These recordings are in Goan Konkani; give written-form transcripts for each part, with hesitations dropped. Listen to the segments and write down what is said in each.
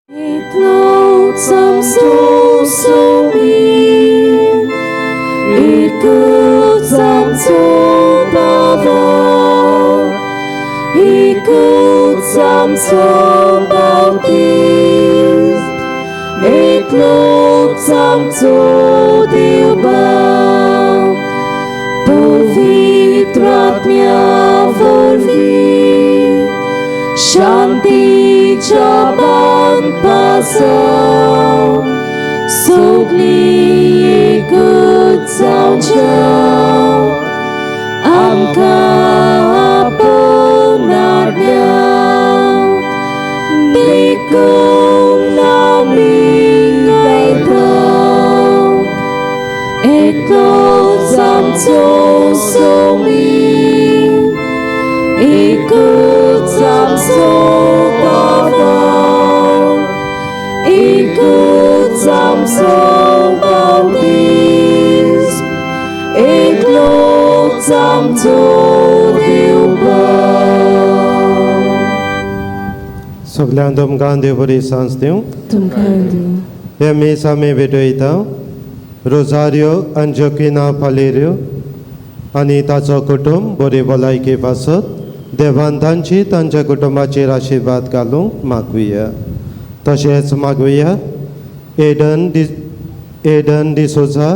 Lūdzam susumim, ikūdzam cumbava, ikūdzam cumbautis, iklūdzam cudilba, pavitratmya vorvi, Shanti Chaban Pasa, Sugli Ikut Sauncha, Amka Aponarnya, Dikung Nami Gaita, Ikut Samsu Sumi, Ikut Samsu Bava, Ikut Samsu Bautis, Ikut Samsu Dilba. सगळ्यांक तुमकां देव बरी सांज दिवं. तुमकां दिवं. हे मीस आमी भेटयता रोजारियो आनी जोकिना फालेऱ्यो आनी ताचो कुटुंब बरी भलायकी पासत देवान तांची तांच्या कुटुंबाचेर आशिर्वाद घालूंक मागुया. तशेंच मागुया Eden D'Souza,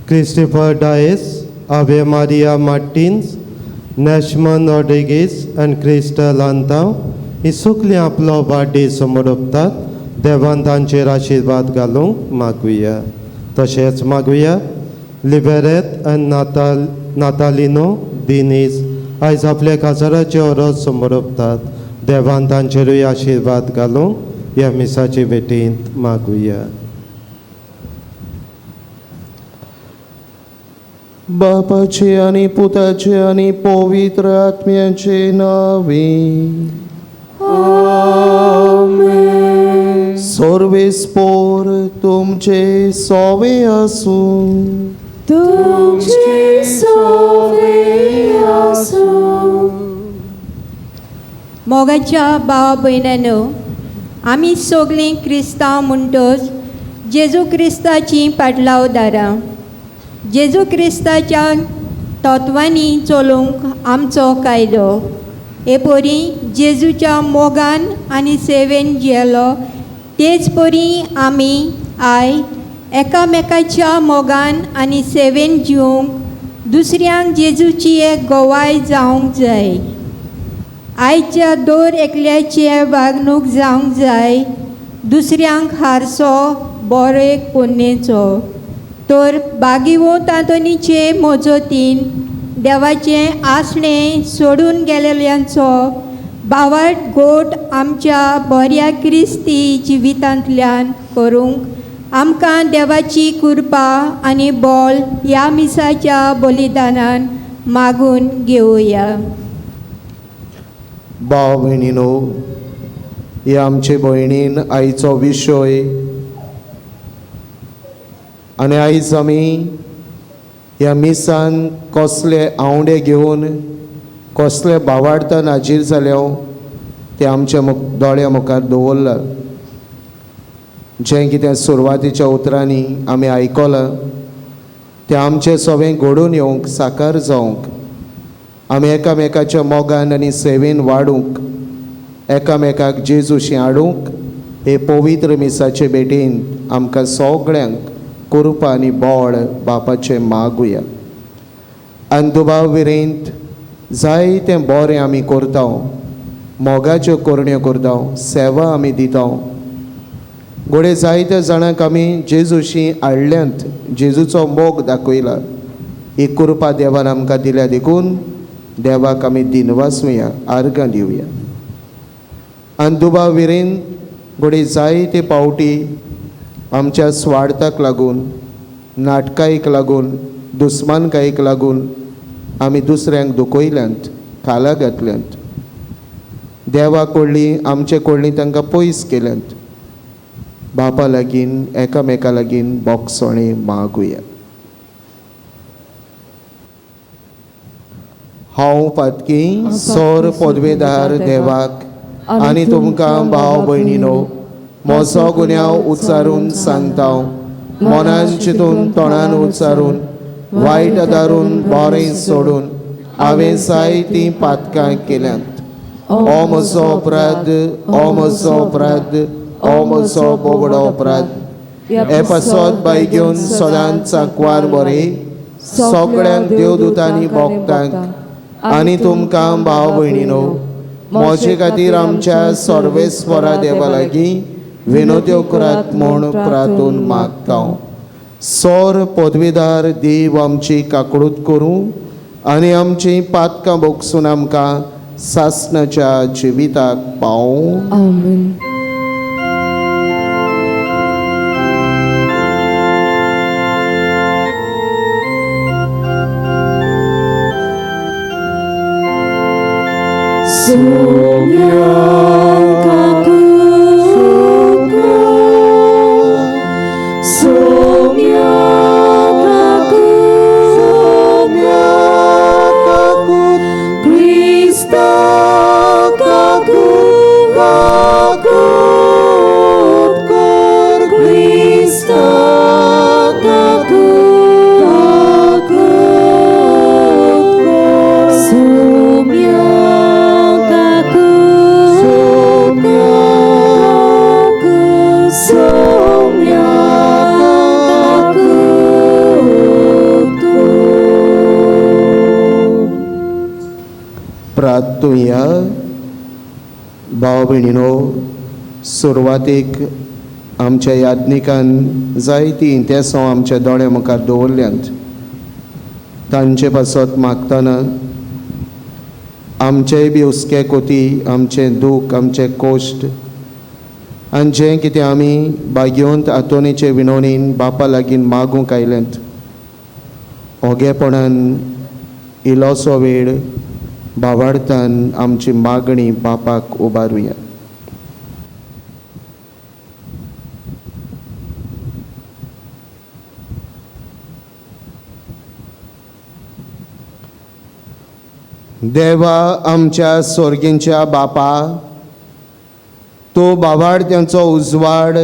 Christopher Dias, Ave Maria Martins, Nashman Rodrigues आनी क्रिस्टल आंतांव ही सगळीं आपलो वाडदीस समरोपतात देवान तांचेर आशिर्वाद घालूंक मागुया. तशेंच मागुया लिबेरेत आनी नातालिनो दिनीस आयज आपल्या काजाराचे ओरोज समरोपतात देवान तांचेरूय आशिर्वाद घालूंक ह्या मिसाचे भेटींत मागुया. बापाचे आनी पुताचे आनी पवित्र आत्म्याचे नावे. सर्वेस्पोर तुमचे सोवे आसूं. तुमचे सोवे आसूं. मोगाच्या भावा भयणांनो, आमी सगळीं क्रिस्तांव म्हणटच जेजू क्रिस्ताचीं पाटलावदारां. जेजू क्रिस्ताच्या तत्वांनी चलोवंक आमचो कायदो. हे परी जेजूच्या मोगान आनी सेवेन जियेलो तेच परी आमी I एकामेकाच्या मोगान आनी सेवेन जिवंक दुसऱ्यांक जेजूची एक गवाय जावंक जाय. आयच्या दर एकल्याची वागणूक जावंक जाय दुसऱ्यांक हारसो बरे कोन्नेचो. तर बागिवंत आंतोनीचे मजतीन देवाचें आसणें सोडून गेलेल्यांचो बावाट गोट आमच्या बऱ्या क्रिस्ती जिवितांतल्यान करूंक आमकां देवाची कृपा आनी बोल ह्या मिसाच्या बलिदानान मागून घेवया. भाव भयणीनो, हे आमचे भयणीन आयचो विशय आनी आयज आमी ह्या मिसान कसले आंवडे घेवन कसले भावार्थान हाजीर जाल्या ते आमच्या दोळ्या मुखार दवरलां. जें कितें सुरवातीच्या उतरांनी आमी आयकलां तें आमचें सगळें घडून येवंक, साकार जावंक, आमी एकामेकाच्या मोगान आनी सेवेन वाडूंक, एकामेकाक जेजूशी हाडूंक हे पवित्र मिसाचे भेटीन आमकां सगळ्यांक कृपा आनी बळ बापाचें मागुया. आनी दुबाव विरेंत जायतें बरें आमी करता, मोगाच्यो करण्यो करता, सेवा आमी दिता. घडये जायत्या जाणांक आमी जेजूशी हाडल्यांत, जेजूचो मोग दाखयला. ही कृपा देवान आमकां दिल्या देखून देवाक आमी दिनवासुया, आर्गां दिवया. आनी दुबाव विरेन घडये जायते पावटी आमच्या स्वार्थाक लागून, नाटकायेक लागून, दुस्मानकायेक लागून आमी दुसऱ्यांक दुखयल्यांत, खाला घातल्यांत, देवा कडली आमचे कडली तांकां पयस केल्यांत. बापा लागीं एकामेका लागीं बोगसोणें मागुया. हांव पातकी सोर पदवेदार देवाक आनी तुमकां भाव भयणीनो म्हजो गुन्यांव उच्चारून सांगता, मनान चिंतून तोंडान उच्चारून वायट आदारून बरें सोडून हांवें जायतीं पातकां केल्यांत. ओ म्हजो अपराध, ओ म्हजो अपराध, ओ म्हजो बोगडो अपराध. हे पासत बाय घेवन सदांच सांकवार बरें सगळ्यांक देवदूतांनी भोगतांक आनी तुमकां भाव भयणीनो म्हजे खातीर आमच्या सर्वेस्वरा देवा लागीं विनोद्यो करात म्हूण प्रार्थून मागता. सोर पदवीदार देव आमची काकडूत करूं आनी आमची पातकां भोगसून आमकां सासणाच्या जिविताक पावूं. आमेन. प्रार्थुया. भाव भयणीनो, सुरवातेक आमच्या याज्ञिकान जायतीं इंतेसांव आमच्या दोळ्या मुखार दवरल्यांत. तांचे पासत मागतना आमचेय बी हुस्के कोती, आमचें दूख, आमचें कोश्ट आनी जें कितें आमी बागेवंत आतोनीचे विनवणीन बापा लागीं मागूंक आयल्यांत, ओगेपणान इल्लोसो वेळ भावार्थान आमची मागणी बापाक उबारुया. देवा आमच्या स्वर्गींच्या बापा, तूं भावार्थ्यांचो उजवाड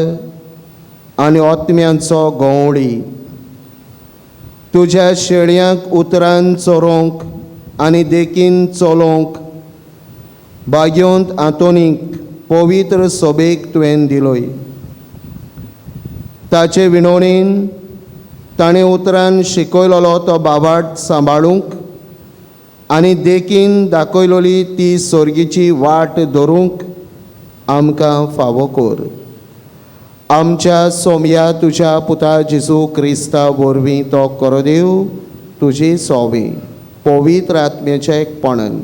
आनी आत्म्यांचो गवळी. तुज्या शेळयांक उतरान चोरोवंक आनी देखीन चलोवंक बागेवंत आंतोनीक पवित्र सोबेक तुवें दिलोय. ताचे विनवणीन ताणें उतरान शिकयलोलो तो बाबाट सांबाळूंक आनी देखीन दाखयलोली ती सोर्गीची वाट धरूंक आमकां फावो कर. आमच्या सोमया तुज्या पुता जेजू क्रिस्ता वरवीं तो करो देव तुजी सोवी पवित्र आत्म्याच्या एकपणान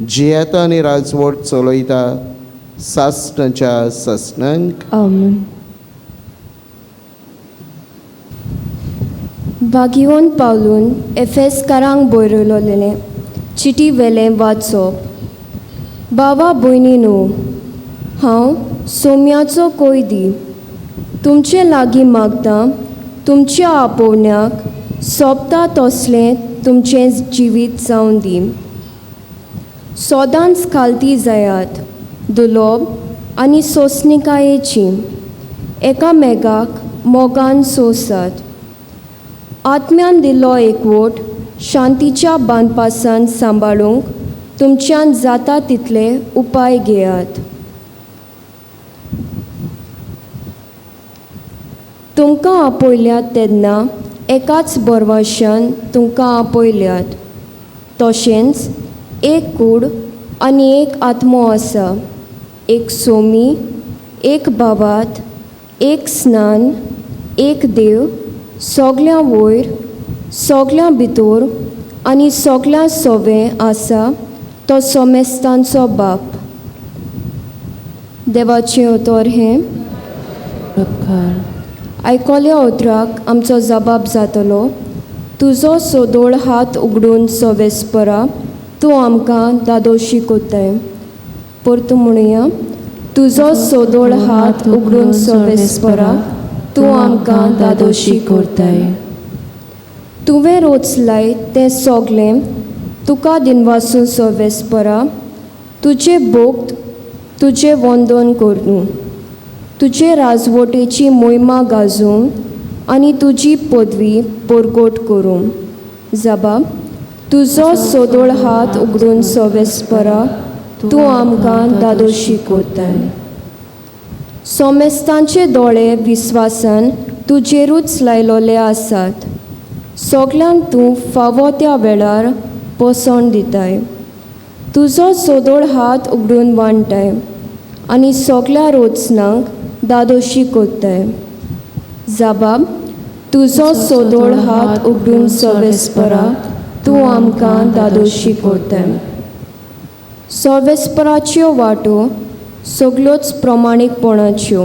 जियेता आनी राजवट चलयता सासणाच्या सासणांक. आमेन. भाग्यवंत पावलून एफेसकारांक बरयलोलें चिटी वेलें वाचप. बाबा भयणीनो, हांव सोम्याचो कोयदी तुमचे लागीं मागतां, तुमच्या आपोवण्याक सोबता तसलें तुमचें जिवीत जावन दी. सदांच खालती जायात, दुलोब आनी सोंसणिकायेची एकामेकाक मोगान सोंसात. आत्म्यान दिल्लो एकवट शांतीच्या बांदपासान सांबाळूंक तुमच्यान जाता तितले उपाय घेयात. तुमकां आपयल्यात तेन्ना एकाच बरवाशान तुमकां आपयल्यात. तशेंच एक कूड आनी एक आत्मो आसा, एक सोमी, एक भावात, एक स्नान, एक देव, सगल्यां वयर, सगल्यां भितर आनी सगल्यां सोवें आसा तो सोमेस्तांचो बाप. देवाचें उतर हें. आयकोल्या उतराक आमचो जबाब जातलो. तुजो सोदोळ हात उगडून सोवेस्परा तूं आमकां दादोशी कोत्ताय. परतू म्हणुया, तुजो सोदोळ हात उगडून सोवेस्परा तूं आमकां दादोशी कोत्ताय. तुवें रोचलाय तें सगलें तुका दिनवासून सोवेस्परा, तुजें भोक्त तुजें वंदन करूं. तुजे राजवटेची मोहिमा गाजोवंक आनी तुजी पदवी परगट करूंक. जबाब तुजो सदोळ हात उगडून सोवेस्परा तूं आमकां दादोशी कोत्ताय. सोमेस्तांचे दोळे विस्वासान तुजेरूच लायलोले आसात. सगल्यांक तूं फावो त्या वेळार पोसण दिताय. तुजो सदोळ हात उगडून वांटाय आनी सगल्या रोचनांक दादोशी कोत्ताय. जबाब तुजो सदोळ हात उगडून सोवेस्परा तूं आमकां दादोशी कोत्ताय. सोवेस्पराच्यो वाटो सगल्योच प्रमाणीकपणाच्यो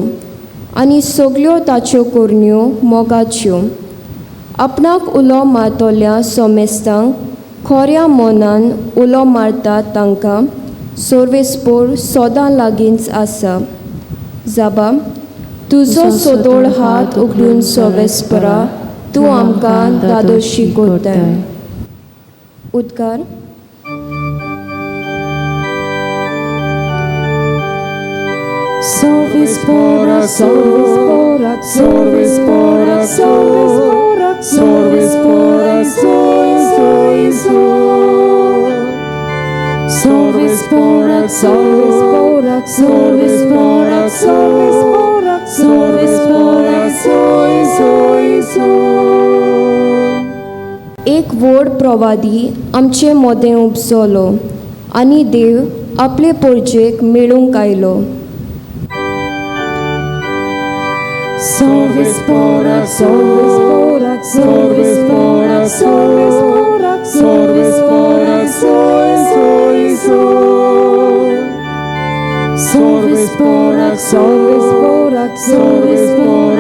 आनी सगल्यो ताच्यो करण्यो मोगाच्यो. आपणाक उलो मारतल्या सोमेस्तांक खोऱ्या मनान उलो मारता तांकां सोर्वेस्पोर सदां लागींच आसा. जबाब तुजो सदोळ हात उगडून सोवेस्परा तूं आमकां दादोशी कोत्ताय. उदकार. Solves por solves por solves por solves por solves por solves por एक व्हड प्रवादी आमचे मोदें उपजलो आनी देव आपले पोरजेक मेळूंक आयलो. Solves por solves por solves por solves por solves por solves por solves por solves por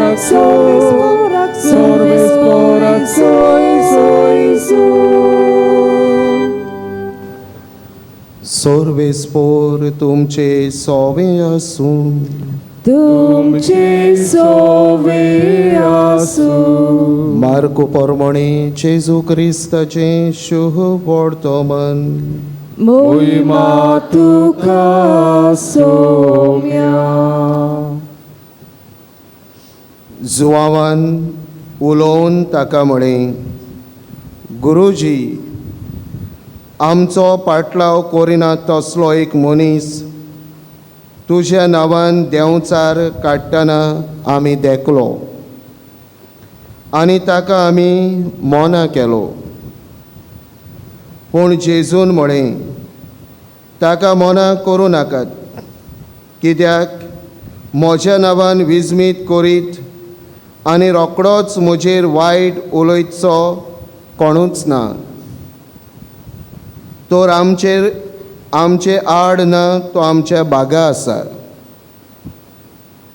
सोर्वेस्पोर तुमचे सोवे आसूं. तुमचे सोवे आसूं. मार्को परमणे जेजू क्रिस्ताचें शुभ वर्तमान. मोहिमा तुका सोम्या. जुवावान उलोवन ताका म्हळें, गुरुजी, आमचो पाटलाव करिना तसलो एक मनीस तुज्या नांवान देंवचार काडटना आमी देखलो आनी ताका आमी मोना केलो. पूण जेजून म्हळें, ताका मोना करूं नाकात, कित्याक म्हज्या नांवान विजमीत करीत आनी रोकडोच म्हजेर वायट उलयतचो कोणूच ना. तर आमचेर आमचे आड ना तो आमच्या बागा आसा.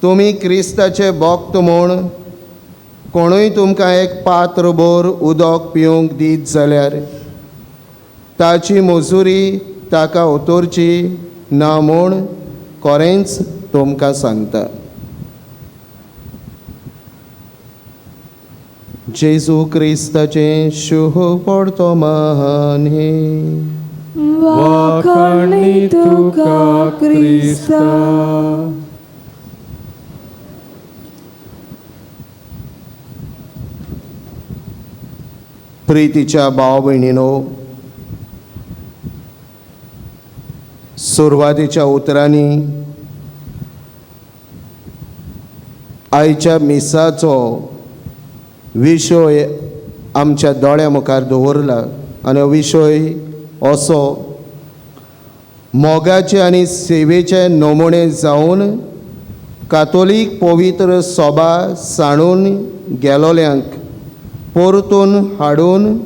तुमी क्रिस्ताचे भक्त म्हूण कोणूय तुमकां एक पात्र भर उदक पिवंक दीत जाल्यार ताची मजुरी ताका उतरची ना म्हूण खरेंच तुमकां सांगता. जेजू क्रिस्ताचें शुभ वर्तमान हें. वाखाणी तुका क्रिस्ता. प्रितीच्या भाव भयणीनो, सुरवातीच्या उतरांनी आयच्या मिसाचो विशय आमच्या दोळ्या मुखार दवरला आनी हो विशय असो मोगाचे आनी सेवेचे नमुणे जावन कातोलीक पवित्र सोबा सांडून गेलोल्यांक परतून हाडून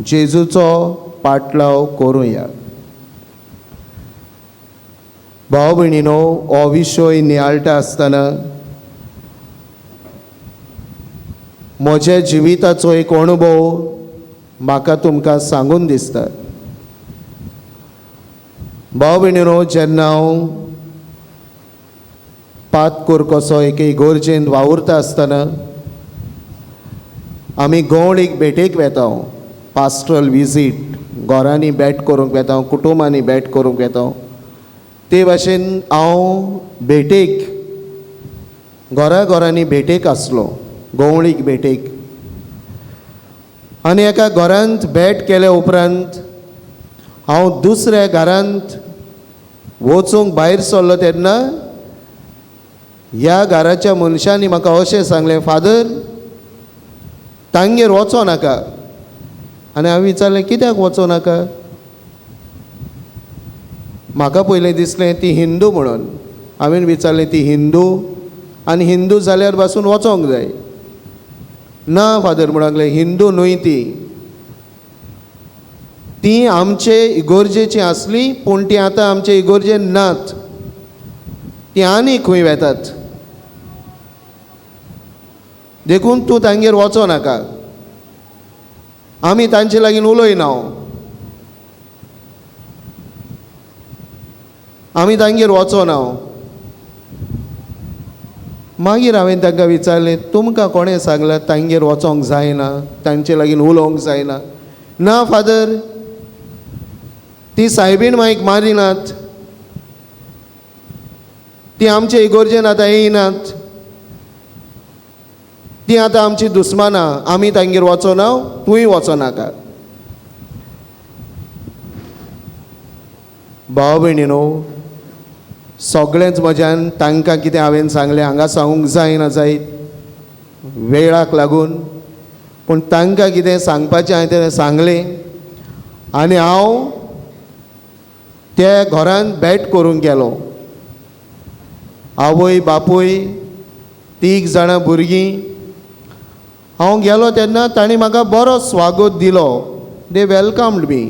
जेजूचो पाटलाव करुया. भाव भयणीनो, हो विशय नियाळटा आसतना म्हज्या जिविताचो एक अणभव म्हाका तुमकां सांगून दिसता. भाव भयणीनो, जेन्ना हांव पातकोर कसो एके इगोर्जेंत वावुरता आसतना आमी गवळीक भेटेक वेता, पास्ट्रल विजीट, घरांनी भेट करूंक वेता, कुटुंबांनी भेट करूंक वेता. ते भाशेन हांव भेटेक घरा घरांनी भेटेक आसलो, गवळीक भेटेक. आनी एका घरांत भेट केल्या उपरांत हांव दुसऱ्या घरांत वचूंक भायर सरलो तेन्ना ह्या घराच्या मनशांनी म्हाका अशें सांगलें, फादर तांगेर वचो नाका. आनी हांवें विचारलें, कित्याक वचो नाका? म्हाका पयलें दिसलें ती हिंदू म्हणून. हांवें विचारलें, ती हिंदू आनी हिंदू जाल्यार पासून वचोंक जाय. ना फादर म्हणूंक लागले, हिंदू न्हय ती, ती आमचे इगोर्जेची आसली पूण ती आतां आमचे इगोर्जेन नात, ती आनी खंय वेतात, देखून तूं तांगेर वचो नाका, आमी तांचे लागीं उलयना, आमी तांगेर वचोना. मागीर हांवें तांकां विचारलें, तुमकां कोणें सांगलां तांगेर वचोंक जायना, तांचे लागीं उलोवंक जायना? ना फादर, ती सायबीण माईक मारिनात, ती आमचे इगोर्जेन आतां येयनात, ती आतां आमची दुस्मानां, आमी तांगेर वचोना, तूंय वचोनाका. भाव भयणीनो, सगळेंच म्हज्यान तांकां कितें हांवें सांगलें हांगा सांगूंक जायना जायत वेळाक लागून, पूण तांकां कितें सांगपाचें हांवें तें सांगलें. आनी हांव त्या घरांत भेट करूंक गेलो. आवय बापूय 3 जाणां भुरगीं. हांव गेलो तेन्ना तांणी म्हाका बरो स्वागत दिलो. दे वेलकम्ड मी.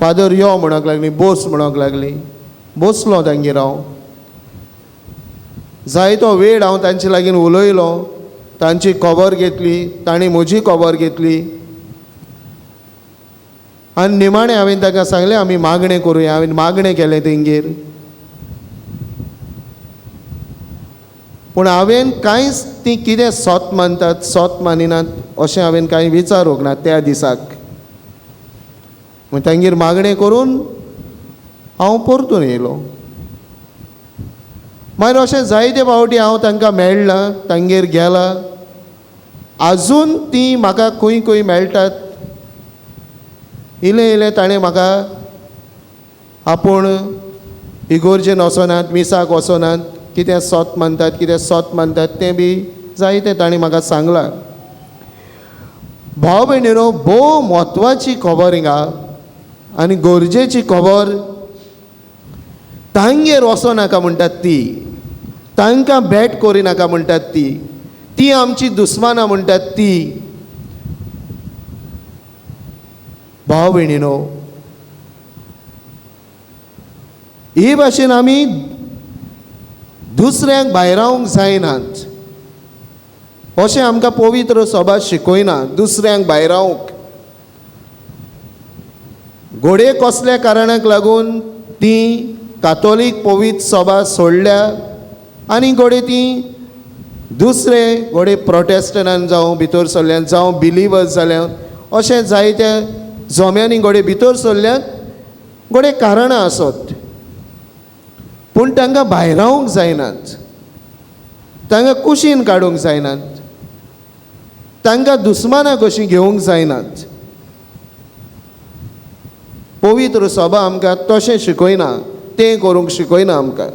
फादर यो म्हणूंक लागली, बोस म्हणूंक लागली. बसलो तांगेर हांव. जायतो वेळ हांव तांचे लागीं उलयलो, तांची खबर घेतली, तांणी म्हजी खबर घेतली. आनी निमाणें हांवें तांकां सांगलें, आमी मागणें करुया. हांवें मागणें केलें तेंगेर, पूण हांवें कांयच ती कितें सोत मानतात सोत मानिनात अशें हांवें कांय विचारूंक ना त्या दिसाक. मागीर तांगेर मागणें करून हांव परतून येयलो. मागीर अशें जायते फावटी हांव तांकां मेळ्ळां, तांगेर गेला, आजून ती म्हाका खंय खंय मेळटात. इल्लें इल्लें ताणें म्हाका आपूण इगोर्जेन वचनात, मिसाक वचनात, कितें सोत मानतात कितें सोत मानतात तें बी जायतें ताणें म्हाका सांगलां. भाव भयणीनो, भोव म्हत्वाची खबर हिंगा आनी गरजेची खबर. तांगेर वचो नाका म्हणटात ती, तांकां भेट करिनाका म्हणटात ती, ती आमची दुस्मानां म्हणटात ती. भाव भयणीनो, ही भाशेन आमी दुसऱ्यांक भायरावंक जायनात अशें आमकां पवित्र सभा शिकयना. दुसऱ्यांक भायरावंक घोडये कसल्या कारणाक लागून ती कातोलीक पवित्र सभा सोडल्या आनी घोडये ती दुसरे घोडये प्रोटेस्टंटान जावं भितर सरल्यान, जावं बिलिवर्स जाल्यान, अशें जायत्या जोम्यांनी घोडये भितर सरल्यात. घोडये कारणां आसत, पूण तांकां भायरावंक जायनात, तांकां कुशीन काडूंक जायनात, तांकां दुस्मानां कशीं घेवंक जायनात. पवित्र सभा आमकां तशें शिकयना, तें करूंक शिकयना आमकां.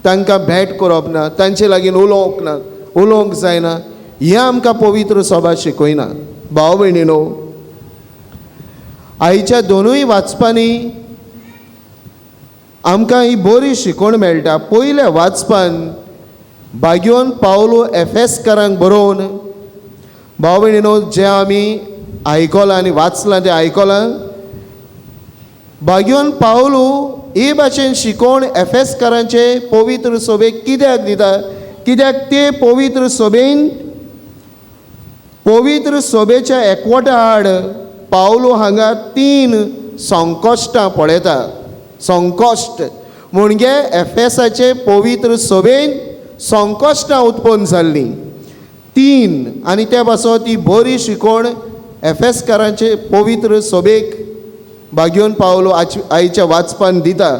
तांकां भेट करप ना, तांचे लागीं उलोवंक ना, उलोवंक जायना, हें आमकां पवित्र सभा शिकयना. भाव भयणीनो, आयच्या दोनूय वाचपांनी आमकां ही बरी शिकवण मेळटा. पयल्या वाचपान भाग्योन पावलो एफेसकारांक बरोवन, भाव भयणीनो, जें आमी आयकलां आनी वाचलां तें आयकलां. भाग्योन पावलो हे भाशेन शिकवण एफेसकारांचे पवित्र सभेक कित्याक दिता? कित्याक ते पवित्र सभेन पवित्र सभेच्या एकवटा आड पावलो हांगा 3 संकश्टां पळयता. संकश्ट म्हणजे एफेसाचे पवित्र सभेन संकश्टां उत्पन्न जाल्लीं 3, आनी त्या पासत ती बरी शिकवण एफेसकारांचे पवित्र सभेक भाग्योन पावलो आयच्या वाचपान दिता.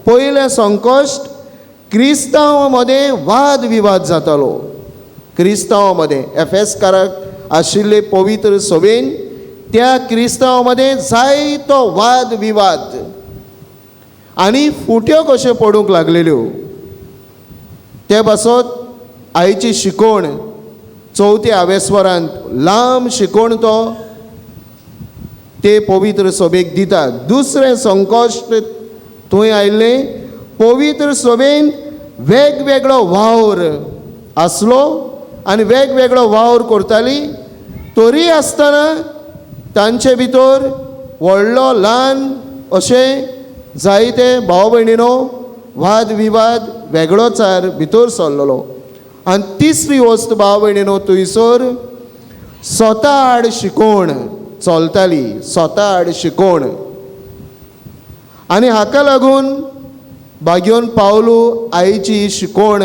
पयलें संकश्ट, क्रिस्तांव मदें वाद विवाद जातालो. क्रिस्तांव मदें एफेसकाराक आशिल्ले पवित्र सभेन त्या क्रिस्तांव मदें जायतो वाद विवाद आनी फुट्यो कश्यो पडूंक लागलेल्यो. ते पासत आयची शिकोवण चवथ्या आवेस्वरांत लांब शिकोवण तो ते पवित्र सभेक दिता. दुसरें संकश्ट थंय आयिल्लें, पवित्र सभेन वेगवेगळो वावर आसलो आनी वेगवेगळो वावर करताली, तरी आसतना तांचे भितर व्हडलो ल्हान अशें जायते भाव भयणीनो वाद विवाद वेगळोचार भितर सरलेलो. आनी तिसरी वस्त भाव भयणीनो थंयसर स्वता आड शिकोवण चलताली, स्वता आड शिकोवण. आनी हाका लागून भाग्योन पावलू आयची शिकोवण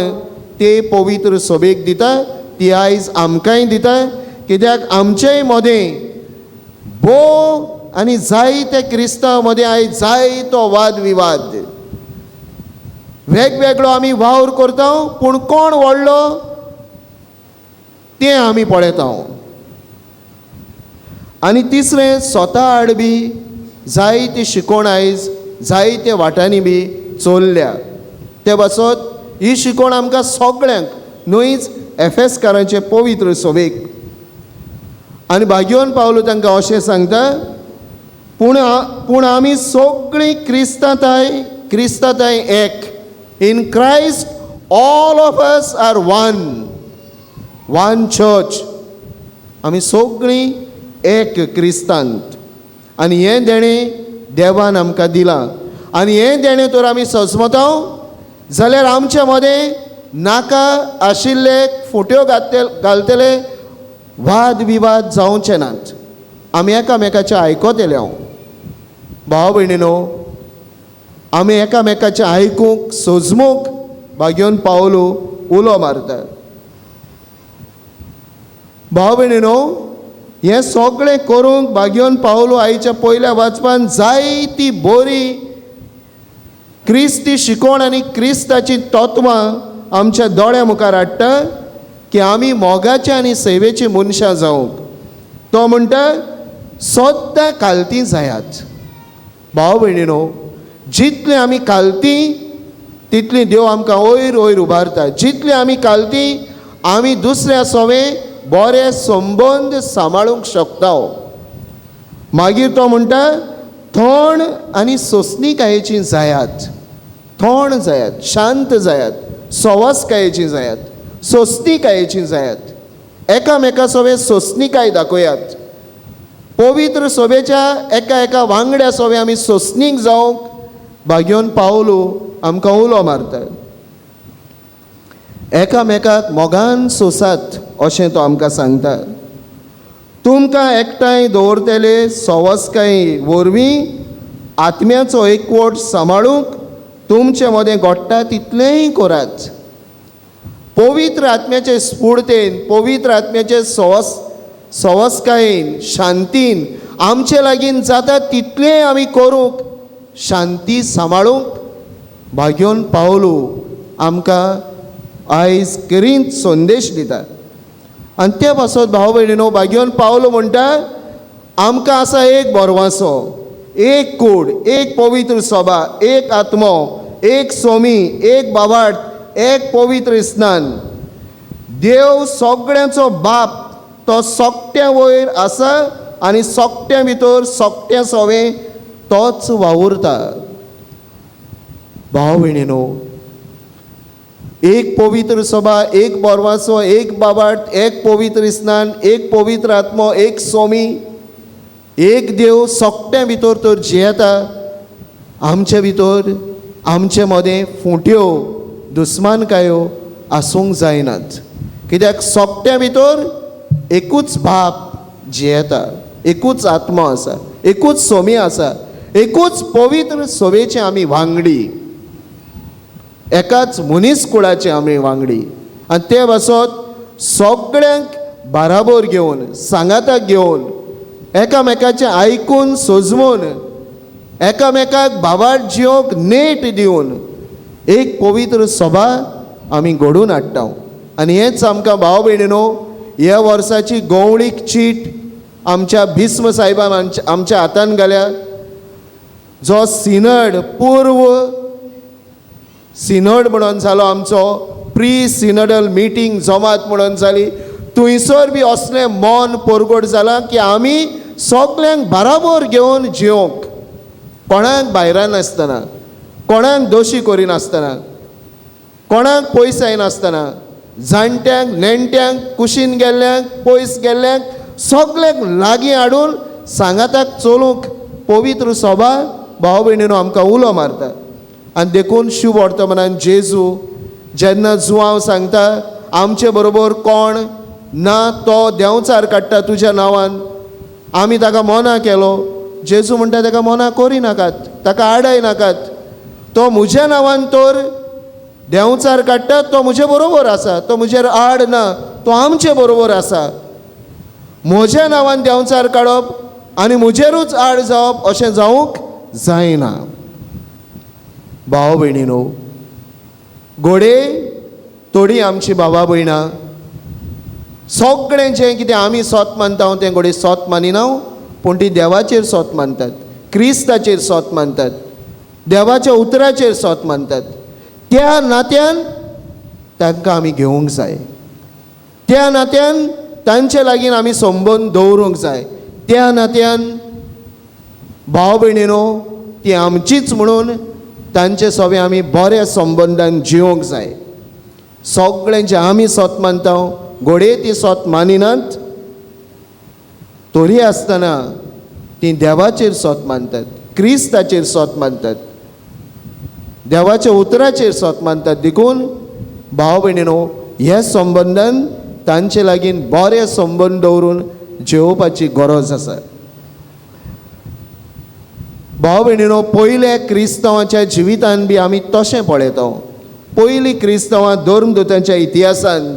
ते पवित्र सभेक दिता, ती आयज आमकांय दिता, कित्याक आमचेय मदें भोव आनी जायते क्रिस्तांव मदें आयज जायतो वाद विवाद, वेगवेगळो आमी वावर करता, पूण कोण व्हडलो तें आमी पळयता. आनी तिसरें स्वता आड बी जायती शिकोवण आयज जायते वाटांनी बी चोरल्या. ते पासत ही शिकोवण आमकां सगळ्यांक न्हयच एफेसकारांचे पवित्र सभेक. आनी भाग्योन पावलो तांकां अशें सांगता, पूण आमी सगळीं क्रिस्तांताय एक. In Christ all of us are one, one church. आमी सगळीं एक क्रिस्तांत आनी हें देणें देवान आमकां दिलां. आनी हें देणें तर आमी सजमता जाल्यार आमचे मदें नाका आशिल्ले फुट्यो घालतले वाद विवाद जावचे नात. आमी एकामेकाचें आयकतले. हांव भाव भयणीनो, आमी एकामेकाचें आयकूंक सोजमूंक भाग्योन पावलो उलो मारता. भाव भयणीनो, हें सगळें करूंक भाग्योन पावलो आयच्या पयल्या वाचपान जायती बरी क्रिस्ती शिकोवण आनी क्रिस्ताची तत्वां आमच्या दोळ्या मुखार हाडटा की आमी मोगाचे आनी सेवेची मनशां जावंक. तो म्हणटा सद्दां कालती जायात. भाव भयणीनो, जितले आमी कालती तितली देव आमकां वयर वयर उबारता. जितले आमी कालती आमी दुसऱ्या सोवे बरे संबंद सांबाळूंक शकता. मागीर तो म्हणटा थोण आनी सोंसणीकायेची जायात, थोण जायात, शांत जायात, सवसकायेची जायात, सोंसणीकायेची जायात, एकामेका सोवे सोंसणीकाय दाखयात. पवित्र सभेच्या एका एका वांगड्या सोवे आमी सोंसणीक जावंक भाग्योन पावलो आमकां उलो मारता. एकामेकाक मोगान सोंसात अशें तो आमकां सांगता. तुमकां एकठांय दवरतले सवसकाय वरवीं आत्म्याचो एकवट सांबाळूंक तुमचे मदें घडटा तितलेंय करात. पवित्र आत्म्याचे स्फूर्तेन, पवित्र आत्म्याचे सवसकायेन, शांतीन आमचे लागीं जाता तितलें आमी करूंक, शांती सांबाळूंक भाग्योन पावलो आमकां आयज करीत संदेश दिता. आनी ते पासत भाव भयणीनो, भाग्योन पावलो म्हणटा आमकां आसा एक बरवासो, एक कूड, एक पवित्र सभा, एक आत्मो, एक सोमी, एक बाबाट, एक पवित्र स्नान. देव सगळ्यांचो बाप, तो सोकट्या वयर आसा आनी सोकट्या भितर सोकट्या सोवे तोच वावुरता. भाव भयणीनो, एक पवित्र सभा, एक बोरवासो, एक बाबाट, एक पवित्र स्नान, एक पवित्र आत्मो, एक सोमी, एक देव सोकट्या भितर तर जियेता. आमचे भितर आमचे मदें फुट्यो दुस्मानकायो आसूंक जायनात, कित्याक सोकट्या भितर एकूच बाप जियेता, एकूच आत्मो आसा, एकूच सोमी आसा, एकूच पवित्र सभेचे आमी वांगडी, एकाच मनीस कुळाचे आमी वांगडी. आनी ते पासत सगळ्यांक बाराबोर घेवन, सांगाताक घेवन, एकामेकाचें आयकून सोजमून, एकामेकाक भावार्थ जियोंक नेट दिवन एक पवित्र सभा आमी घडोवन हाडटा. आनी हेंच आमकां भाव भयणीनो ह्या वर्साची गोवळीक चीट आमच्या भीस्म साहेबान आमच्या हातान घाल्या. जो सिनड पूर्व सिनड म्हणून जालो आमचो प्री सिनडल मिटींग जमात म्हणून जाली, थंयसर बी असलें मन परगट जालां की आमी सगल्यांक बराबर घेवन जिवंक, कोणाक भायरान नासतना, कोणाक दोशी करिनासतना, कोणाक पयस जायनासतना, जाणट्यांक नेणट्यांक कुशीन गेल्ल्यांक पयस गेल्ल्यांक सगल्यांक लागीं हाडून सांगाताक चलूंक पवित्र सभा भाव भयणीनो आमकां उलो मारता. आनी देखून शुभ वर्तमानान जेजू जेन्ना जुआंव सांगता आमचे बरोबर कोण ना तो देंवचार काडटा तुज्या नांवान, आमी ताका मना केलो. जेजू म्हणटा ताका मना करिनाकात, ताका आडाय नाकात, तो म्हज्या नांवान तर देंवचार काडटा, तो म्हजे बरोबर आसा, तो म्हजेर आड ना, तो आमचे बरोबर आसा. म्हज्या नांवान देंवचार काडप आनी म्हजेरूच आड जावप अशें जावंक जायना. भाव भयणीनो, घोडे थोडीं आमची बाबा भयणां सगळें जें कितें आमी सोत मानता तें घोडे सोत मानिना, पूण ती देवाचेर सोत मानतात, क्रिस्ताचेर सोत मानतात, देवाच्या उतराचेर सोत मानतात. त्या नात्यान तांकां आमी घेवंक जाय, त्या नात्यान तांचे लागीं आमी संबंद दवरूंक जाय, त्या नात्यान भाव भयणीनो ती आमचीच म्हणून तांचे सोबे आमी बऱ्या संबंदान जिवंक जाय. सगळें जें आमी सोत मानता घोडये ती सोत मानिनात, तरी आसतना ती देवाचेर सोत मानतात, क्रिस्ताचेर सोत मानतात, देवाच्या उतराचेर सोत मानतात. देखून भाव भयणीनो हे संबंदान तांचे लागीं बरे संबंद दवरून जेवपाची गरज आसा. भाव भयणीनो, पयल्या क्रिस्तांवाच्या जिवितान बी आमी तशें पळयता. पयलीं क्रिस्तांवां धर्मदूतांच्या इतिहासान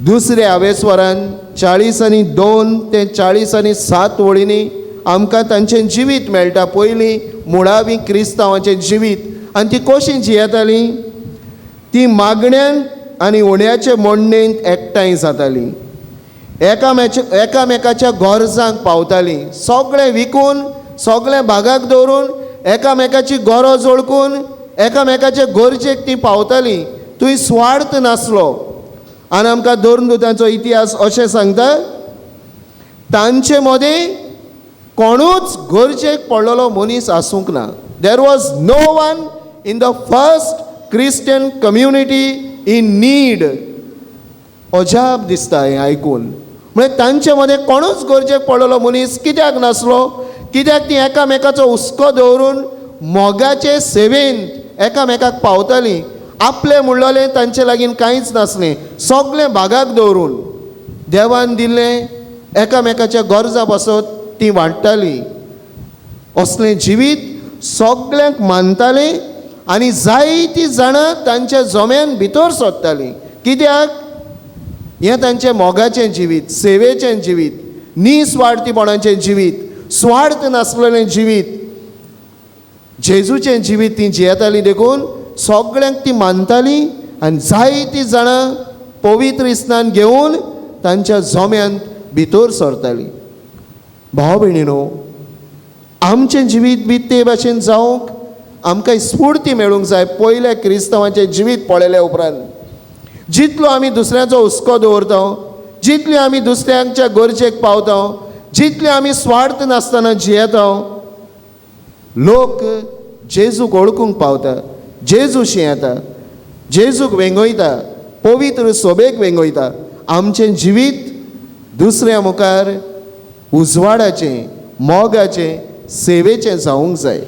दुसऱ्या आवेस्वरान 42 ते 47 वळींनी आमकां तांचें जिवीत मेळटा. पयलीं मुळावी क्रिस्तांवाचें जिवीत आनी ती कशीं जियेतालीं, ती मागण्यान आनी उण्याचे मोडणेंत एकठांय जातालीं, एकामेकाच्या गरजांक पावतालीं, सगळें विकून सगळें भागाक दवरून एकामेकाची गरज वळखून एकामेकाचे गरजेक ती पावतालीं. थंय स्वार्थ नासलो. आनी आमकां धर्मदूतांचो इतिहास अशें सांगता, तांचे मदें कोणूच गरजेक पडलेलो मनीस आसूंक ना. There was no one in the first Christian community in need. अजाप दिसता हें आयकून. म्हळ्यार तांचे मदें कोणूच गरजेक पडलेलो मनीस कित्याक नासलो, कित्याक ती एकामेकाचो हुस्को दवरून मोगाचे सेवेन एकामेकाक पावतालीं. आपलें म्हणलेलें तांचे लागीं कांयच नासलें, सगळें भागाक दवरून देवान दिल्लें एकामेकाच्या गरजा पासत ती वांट्टालीं. असलें जिवीत सगल्यांक मानतालें आनी जायतीं जाणां तांच्या जोम्यान भितर सोदतालीं. कित्याक हें तांचें मोगाचें जिवीत, सेवेचें जिवीत, निस्वार्थीपणाचें जिवीत, स्वार्थ नासलेलें जिवीत, जेजूचें जिवीत ती जियेतालीं. देखून सगळ्यांक ती मानतालीं आनी जायतीं जाणां पवित्र स्नान घेवन तांच्या जोम्यांत भितर सरतालीं. भाव भयणीनो, आमचें जिवीत बी ते भाशेन जावंक आमकां स्फूर्ती मेळूंक जाय. पयल्या क्रिस्तांवाचें जिवीत पळयल्या उपरांत जितलो आमी दुसऱ्यांचो हुस्को दवरता, जितली आमी दुसऱ्यांच्या गरजेक पावता, जितले आमी स्वार्थ नासतना जियेता, लोक जेजूक वळखूंक पावता, जेजूशी येता, जेजूक वेंगयता, पवित्र सोबेक वेंगयता. आमचें जिवीत दुसऱ्या मुखार उजवाडाचें, मोगाचें, सेवेचें जावंक जाय.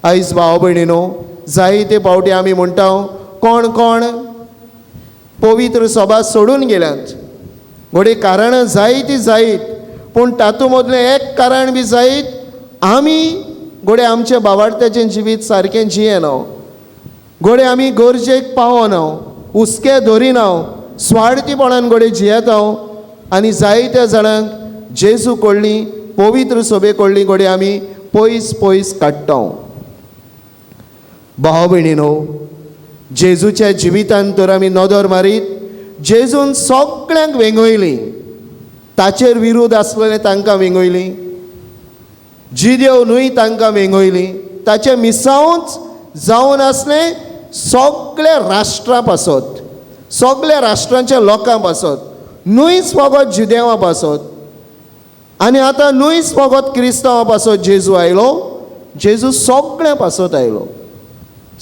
आयज भाव भयणीनो, जायते फावटी आमी म्हणटा कोण कोण पवित्र सभा सोडून गेल्यात. घडये कारणां जायतीं जायत, पूण तातूंत मदलें एक कारण बी जायत, आमी घडये आमच्या बावार्थ्याचें जिवीत सारकें जियेना, घडये आमी गरजेक पावना, हुस्के धरिना, स्वार्थीपणान घडये जियेता आनी जायत्या जाणांक जेजू कडली, पवित्र सभे कडली घडये आमी पयस पयस काडटा. भाव भयणीनो, जेजूच्या जिवितान तर आमी नदर मारीत जेजून सगळ्यांक वेंगयलीं. ताचेर विरोध आसलेले तांकां वेंगयलीं, जिदेव न्हय तांकां वेंगयलीं, ताचें मिसांवच जावन आसलें सगळ्या राष्ट्रां पासत, सगळ्या राष्ट्रांच्या लोकां पासत, न्हयच फकत जुदेवां पासत. आनी आतां न्हयच फकत क्रिस्तांवां पासत जेजू आयलो, जेजू सगळ्यां पासत आयलो.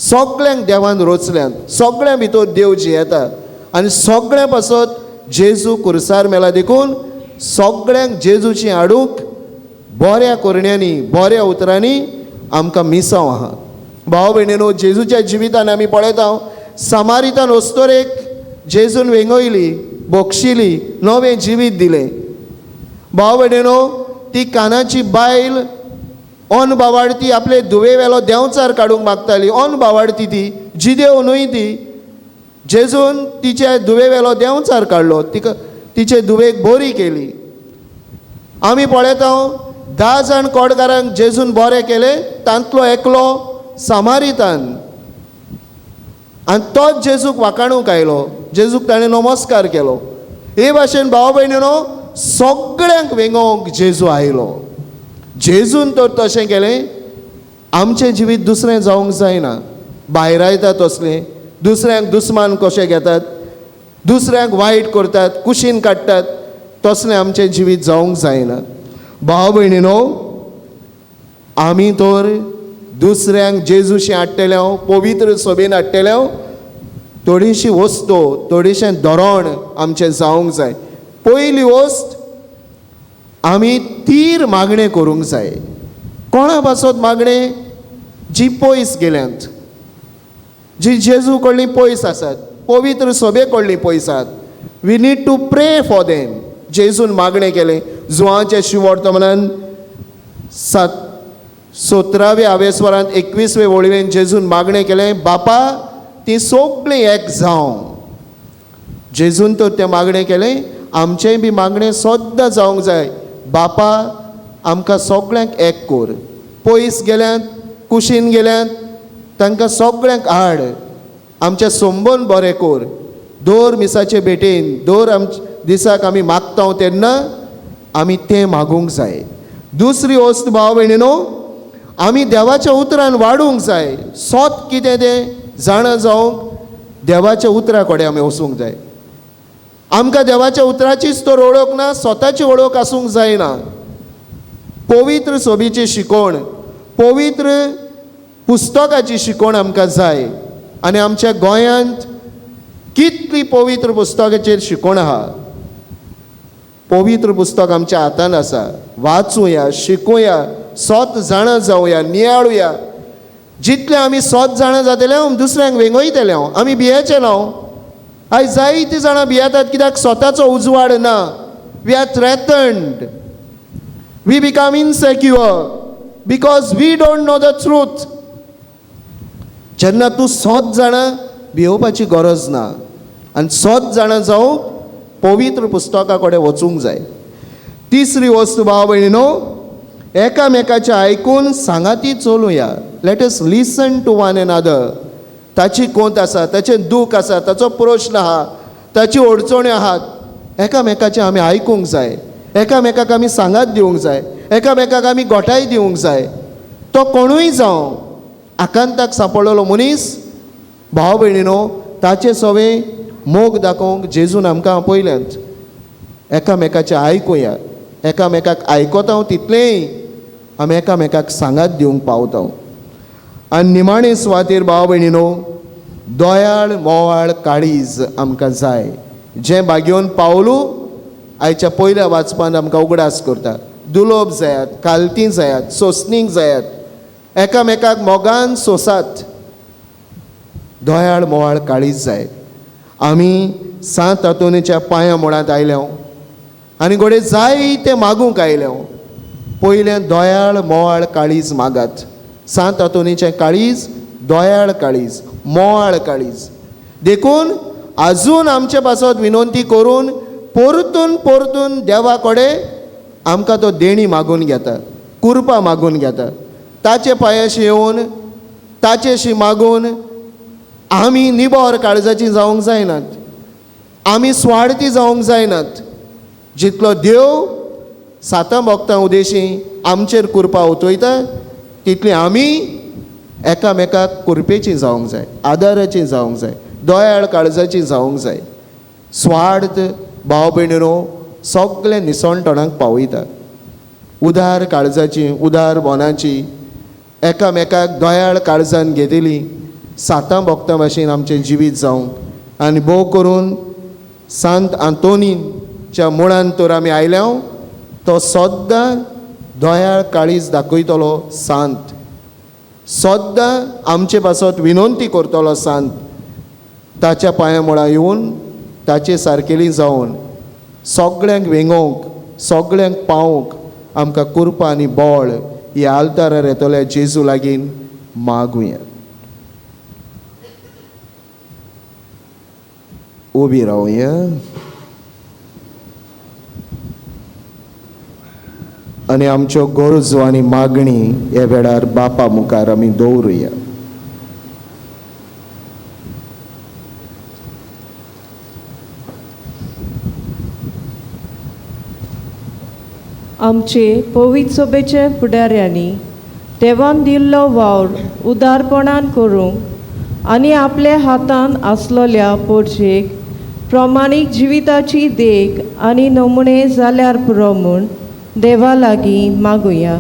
सगळ्यांक देवान रोचल्यात, सगळ्यां भितर देव जियेता आनी सगळ्यां पासत जेजू कुर्सार मेला. देखून सगळ्यांक जेजूची हाडूंक बऱ्या करण्यांनी बऱ्या उतरांनी आमकां मिसांव आहा. भाव भयणीनो, जेजूच्या जिवितान आमी पळयता समारितान अस्तोरेक जेजून वेंगयली, बक्षिली, नवें जिवीत दिलें. भाव भयणीनो, ती कानाची बायल अन बावाडती आपले धुवे वेलो देंवचार काडूंक मागताली. अन बावाडती ती, जिदेव न्हय ती. जेजून तिचे धुवे वेलो देंवचार काडलो, तिका तिचे धुवेक बरी केली. आमी पळयता 10 जाण कोडकारांक जेजून बरें केलें, तांतलो एकलो समारितान आनी तोच जेजूक वाखाणूंक आयलो. जेजूक ताणें नमस्कार केलो. हे भाशेन भाव भयणीनो, सगळ्यांक वेंगोवंक जेजू आयलो. जेजून तर तशें केलें, आमचें जिवीत दुसरें जावंक जायना. भायरायता तसलें, दुसऱ्यांक दुस्मान कशें घेतात, दुसऱ्यांक वायट करतात, कुशीन काडटात, तसलें आमचें जिवीत जावंक जायना. भाव भयणीनो, आमी तर दुसऱ्यांक जेजूशी हाडटले, पवित्र सभेन हाडटले. थोडीशी वस्तू, थोडीशें धोरण आमचें जावंक जाय. पयली वस्त आमी तीर मागणें करूंक जाय. कोणा पासत मागणें? जी पयस गेल्यांत, जी जेजू कडली पयस आसात, पवित्र सभे कडली पयस आसात. We need to pray for them. जेजून मागणें केलें. जुवांचे शिवर्तमानान 17व्या आवेस्वरांत 21वे वळवेन जेजून मागणें केलें, बापा ती सगळीं एक जावं. जेजून तर तें मागणें केलें, आमचेंय बी मागणें सद्दां जावंक जाय. बापा आमकां सगळ्यांक एक कर. पयस गेल्यात, कुशीन गेल्यात, तांकां सगळ्यांक हाड, आमचें संबंद बरें कर. दर मिसाचे भेटेन, दर आमचे दिसाक आमी मागता तेन्ना आमी तें मागूंक जाय. दुसरी वस्त भाव भयणीनो, आमी देवाच्या उतरान वाडूंक जाय. सोत कितें तें जाणा जावंक देवाच्या उतरा कडेन आमी वचूंक जाय. आमकां देवाच्या उतराचीच तर ओळख ना, स्वताची ओळख आसूंक जायना. पवित्र सोबीची शिकवण, पवित्र पुस्तकाची शिकवण आमकां जाय. आनी आमच्या गोंयांत कितली पवित्र पुस्तकाचेर शिकवण आहा. पवित्र पुस्तक आमच्या हातान आसा. वाचुया, शिकुया, सोत जाणा जावया, नियाळुया. जितले आमी सोत जाणा जातले आमी दुसऱ्यांक वेंगयतले. आमी भियेचे न्हू. आयज जायतीं जाणां भियेतात कित्याक स्वताचो उजवाड ना. We are threatened, we become insecure because we don't know the truth. जेन्ना तूं सोत जाणा, भियोवपाची गरज ना. आनी सोत जाणा जावंक पवित्र पुस्तका कडेन वचूंक जाय. तिसरी वस्तू भाव भयणीनो, एकामेकाचें आयकून सांगाती चलुया. Let us listen to one another. ताची कोंत आसा, ताचें दूख आसा, ताचो प्रश्न आहा, ताची अडचण्यो आहात. एकामेकाचें आमी आयकूंक जाय. एकामेकाक आमी सांगात दिवंक जाय. एकामेकाक आमी गोठाय दिवंक जाय. तो कोणूय जावं, आकांताक सांपडलेलो मनीस भाव भयणीनो, ताचे सवे मोग दाखोवंक जेजून आमकां आपयल्यात. एकामेकाचें आयकुया. एकामेकाक आयकता तितलेंय आमी एकामेकाक सांगात दिवंक पावता. आनी निमाणे सुवातेर भाव भयणीनो, दयाळ मोवाळ काळीज आमकां जाय. जें बागेवन पावलू आयच्या पयल्या वाचपान आमकां उगडास करता. दुलोब जायात, कालती जायात, सोंसणीक जायात, एकामेकाक मोगान सोंसात. दयाळ मोवाळ काळीज जाय. आमी सांत आंतोनीच्या पांया मुळांत आयल्या आनी घडये जायते मागूंक आयल्या. पयलें दयाळ मोवाळ काळीज मागात. सांत आंतोनीचें काळीज दयाळ काळीज, मोवाळ काळीज. देखून आजून आमचे पासत विनंती करून परतून परतून देवा कडेन आमकां तो देणी मागून घेता, कुरपा मागून घेता. ताचे पांयाशी येवन ताचेशी मागून आमी निबर काळजाची जावंक जायनात, आमी स्वार्थी जावंक जायनात. जितलो देव सातां भोगतां उदेशी आमचेर कुरपा उतयता तितली आमी एकामेकाक कुरपेची जावंक जाय, आदाराची जावंक जाय, दयाळ काळजाची जावंक जाय. स्वार्थ भाव भयणीनो सगळे निसणटणाक पावयता. उदार काळजाची, उदार मनाची, एकामेकाक दयाळ काळजान घेतली सातां भोगतां भाशेन आमचें जिवीत जावंक. आनी भोव करून सांत आंतोनीच्या मुळान तर आमी आयल्या, तो सद्दां दयाळ काळीज दाखयतलो सांत, सद्दां आमचे पासत विनंती करतलो सांत. ताच्या पांया मुळां येवन ताचे सारकेली जावन सगळ्यांक वेंगोवंक, सगळ्यांक पावोवंक आमकां कुरपा आनी बळ ह्या आल्तारार येतल्या जेजू लागीं मागुया. उबी रावया. आनी आमच्यो गरजो आनी मागणी ह्या वेळार बापा मुखार आमी दवरुया. आमचे पवित्र सभेचे फुडाऱ्यांनी देवान दिल्लो वावर उदारपणान करूंक आनी आपल्या हातान आसलेल्या पोरशेक प्रमाणीक जिविताची देख आनी नमुने जाल्यार पुरो म्हूण देवा लागीं मागुया.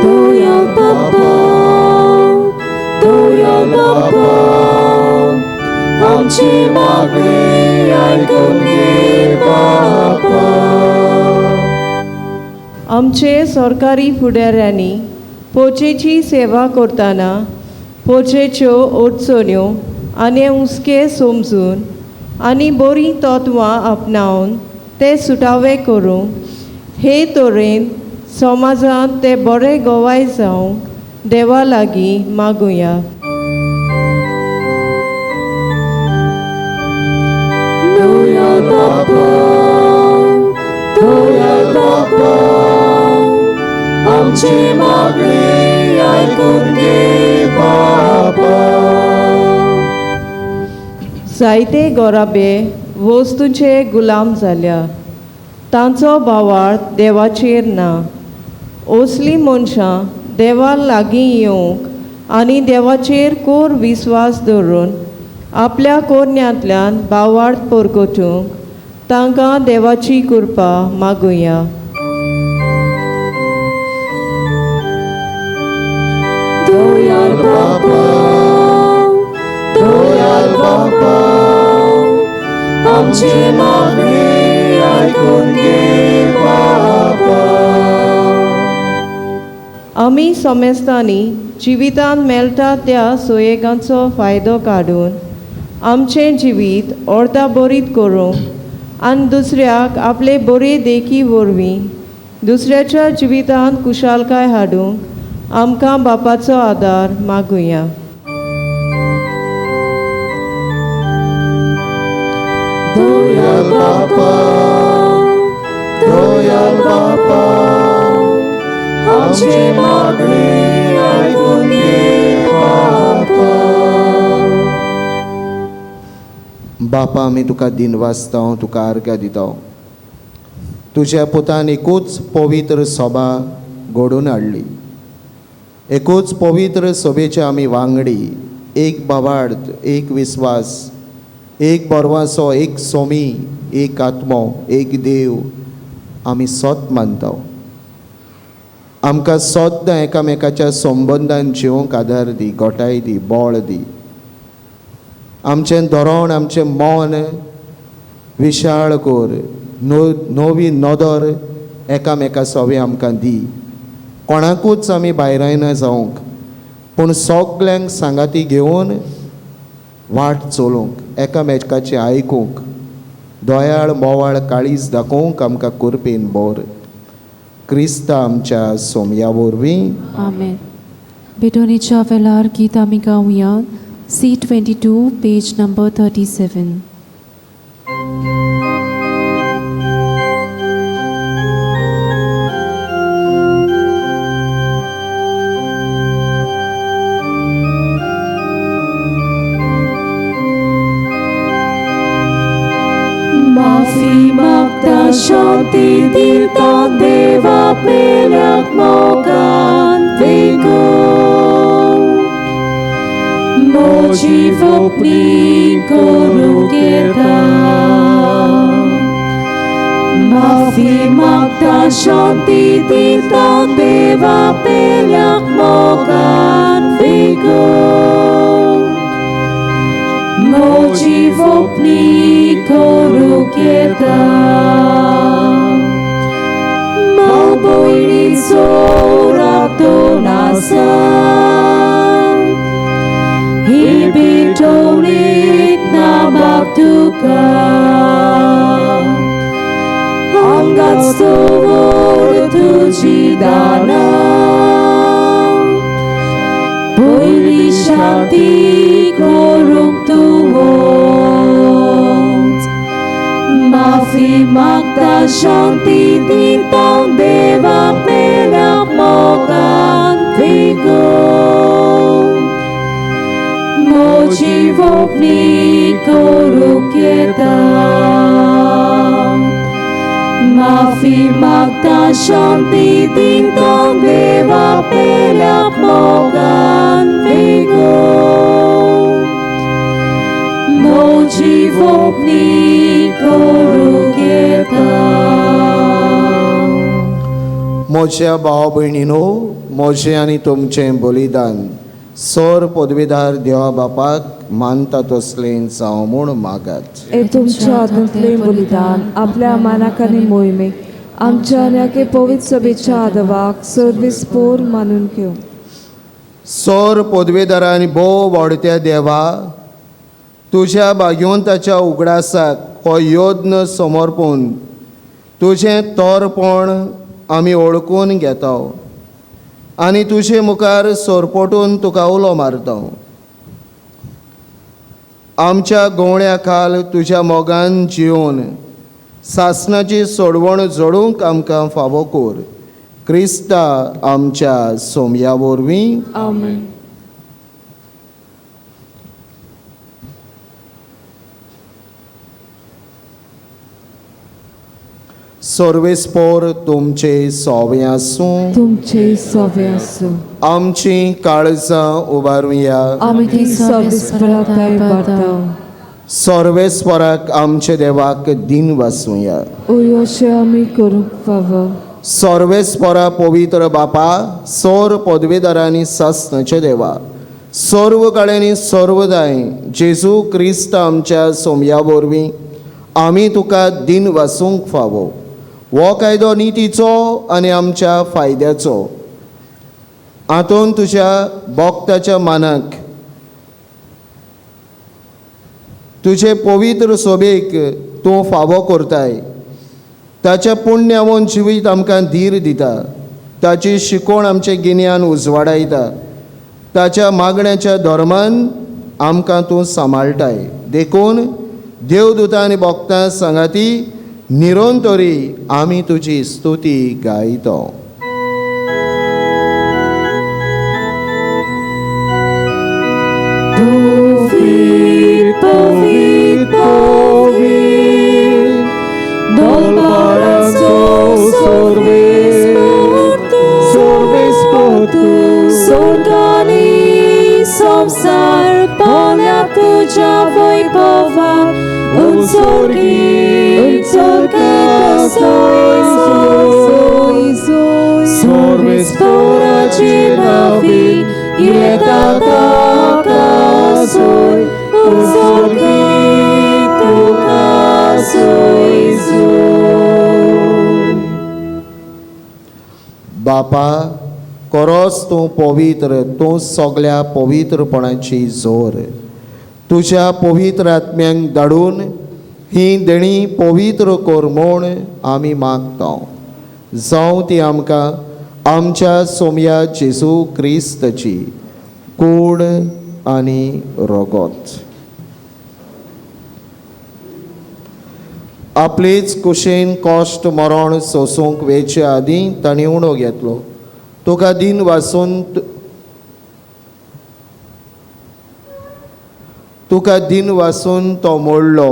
दयाळ बापा, दयाळ बापा, आमची मागणी आयकून घे बापा. आमचे सरकारी फुडाऱ्यांनी पोचेची सेवा करतना पोचेच्यो अडचण्यो आनी हुस्के समजून आनी बरीं तत्वां आपणावन ते सुटावे करूंक हे तरेन समाजांत ते बरे गवाय जावंक देवा लागीं मागुया. दयाळ बापा, दयाळ बापा, आमची मागणी आयकून घे बापा. जायते गोराबे वस्तूंचे गुलाम जाल्या, तांचो भावाळ देवाचेर ना. असलीं मनशां देवा लागीं येवंक आनी देवाचेर कोर विस्वास दवरून आपल्या कोरण्यांतल्यान भावार्थ परगटूंक तांकां देवाची कृपा मागुया. दयाळ बापा, दयाळ बापा, आमची मागणी आयकून घे बापा. आमी समेस्तांनी जिवितांत मेळटा त्या सोयेगांचो फायदो काडून आमचें जिवीत अर्दा बरीत करूंक आनी दुसऱ्याक आपले बरे देखी वरवीं दुसऱ्याच्या जिवितांत कुशालकाय हाडूंक आमकां बापाचो आदार मागुया. दयाळ बापा, दयाळ बापा, आमची मागणी आयकून घे बापा. बापा, आमी तुका दिनवासता, तुका आर्गां दिता. तुज्या पुतान एकूच पवित्र सभा घडोवन हाडली, एकूच पवित्र सभेचे आमी वांगडी, एक भावार्थ, एक विस्वास, एक बरवासो, एक सोमी, एक आत्मो, एक देव आमी सत मानता. आमकां सद्दां एकामेकाच्या संबंदान जिवंक आदार दी, गोटाय दी, बळ दी. आमचें धोरण, आमचें मन विशाळ कर, नवी नदर एकामेका सवे आमकां दी. कोणाकूच आमी भायरायना जावंक, पूण सगल्यांक सांगाती घेवन वाट चलोवंक, एकामेकाचें आयकूंक, दयाळ मोवाळ काळीज दाखोवंक आमकां कुरपेन बोर. क्रिस्ता आमच्या सोमया वरवीं. आमेन. भेटवणेच्या वेळार गीत आमी गावया. C22 page number 37. मागता शांती दिता देवा पेल्याक मोगान वेगूं म्हजी वोपणी करूंक येता माफी मागता शांती दिता देवा पेल्याक मोगान वेगूं म्हजी वोपणी करूंक येता भाव भयणीचो राखतो आसा ही भेटवणीत ना बाप तुका हांगाच दवर तुजी दानां पयली शांती करूंक तूं वच माफी मागता शांती दिता देवा पेल्याक मोगान वेगूं म्हजी वोपणी करूंक येता माफी मागता शांती दिता देवा पेल्याक मोगान वेगूं म्हजी वोपणी करूंक येता. म्हज्या भाव भयणीनो, म्हजें आनी तुमचें बलिदान सोर पदवीधार देवा बापाक मानता तसलें जावं म्हूण मागात. हे तुमच्या हातांतलें बलिदान आपल्या मानाक आनी मोहिमेक आमच्या आनी एके पवित्र सभेच्या आदवाक सर्वीस पोर मानून घेवं. सोर पदवेदारान भोव वाडत्या देवा, तुज्या भाग्यवंताच्या उगडासाक हो यत्न समर्पून तुजें तोरपण आमी ओळखून घेता आनी तुजे मुखार सोरपोटून तुका उलो मारता. आमच्या गवळ्या खाल तुज्या मोगान जिवन सासणाची सोडवण जोडूंक आमकां फावो कोर, क्रिस्ता आमच्या सोमया वरवीं. आमेन. सर्वेस्पोर तुमचे सोवे आसूं. तुमचे सोवे आसूं. आमची काळजां उबारुया. आमी ती सर्वेस्पराक उबारता. सर्वेस्पराक आमचे देवाक दिन वासुया. ओय अशें आमी करूंक फावो. सर्वेस्परा पवित्र बापा, सोर पदवेदारांनी सासणाचे देवा, सर्व कडेनी सर्वदाय जेजू क्रिस्त आमच्या सोमया वरवीं आमी तुका दिन वासूंक फावो. हो कायदो नितीचो आनी आमच्या फायद्याचो हातून तुज्या भक्ताच्या मानाक तुजे पवित्र सोबेक तूं फावो करताय. ताच्या पुण्यावन जिवीत आमकां धीर दिता, ताची शिकवण आमचें गिन्यान उजवाडायता, ताच्या मागण्याच्या धर्मान आमकां तूं सांबाळटाय. देखून देवदूतां आनी भक्तां सांगाती निरंतरी आमी तुजी स्तुती गायतो. Povit, povit, povit, dolbaranzo sorbes portu, sorgani somsar polja tuđa vojbova, un sorgi, sorbes porađinavi, jetata kasoj, un sorgi tu kasoj zoj. बापा, खरोच तूं पवित्र, तूं सगळ्या पवित्रपणाची जोर. तुज्या पवित्र आत्म्यांक धाडून ही देणी पवित्र कर म्हूण आमी मागता. जावं ती आमकां आमच्या सोमया जेजू क्रिस्ताची कूड आनी रगत. आपलेच कुशेन कश्ट मरण सोसूंक वेचे आदीं तांणी उणो घेतलो. तुका दिन वासून तुका दिन वासून तो मोडलो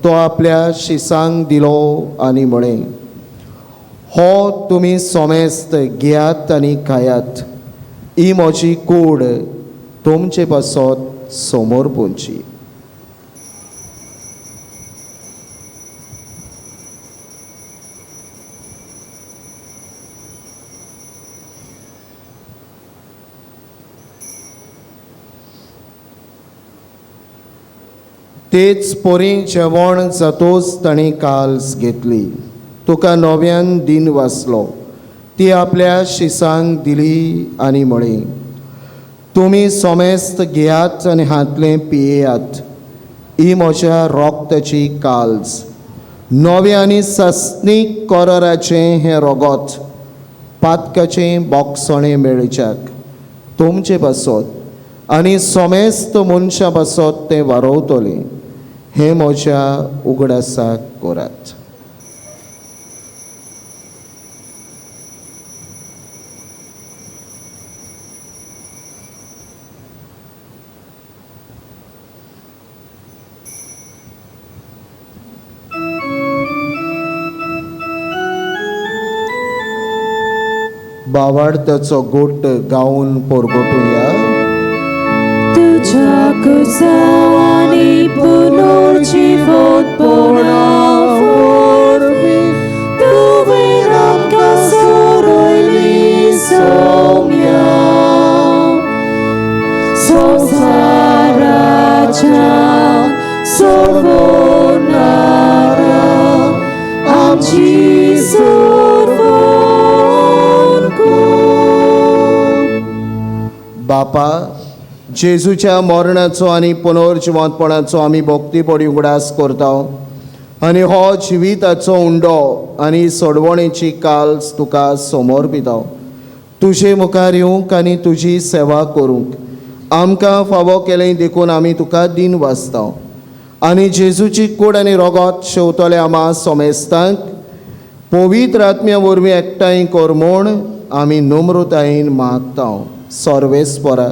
तो आपल्या शिसांक दिलो आनी म्हळें, हो तुमी सोमेस्त घेयात आनी खायात, ही म्हजी कूड तुमचे पासत समोर पोंची। तेच पोरी जेवण जातोच ताणें काल्स घेतली, तुका नव्यान दिन वाचलो, ती आपल्या शिसांक दिली आनी म्हळें, तुमी सोमेस्त घेयात आनी हातलें पियेयात, ही म्हज्या रोगताची काल्स, नव्या आनी सस्नीक कोराचें हें रोगोत पातकाचें बोगसणें मेळच्याक तुमचे पासत आनी सोमेस्त मनशां पासत तें वारोवतलें, हें म्हज्या उगडासाक करात। बावाडताचो गोट गावन पोरगोटूया। तुझ्या कुसानी पुनर्जीवोत्पना वरवीं तुवें आमकां सोडयली सौम्या, संवसाराच्या सोडवणारा आमची सोडवण कर। बापा, जेजूच्या मरणाचो आनी पुनर्जिवंतपणाचो आमी भक्तीपणी उगडास करता आनी हो जिविताचो उंडो आनी सोडवणेची काल्स तुका समर्पिता। तुजे मुखार येवंक आनी तुजी सेवा करूंक आमकां फावो केलें देखून आमी तुका दिन वाचता आनी जेजूची कूड आनी रोगोत शेवतले आमा सोमेस्तांक पवित्र आत्म्या वरवीं एकठांय कर म्हूण आमी नम्रतायेन मागता। सर्वेस्परा,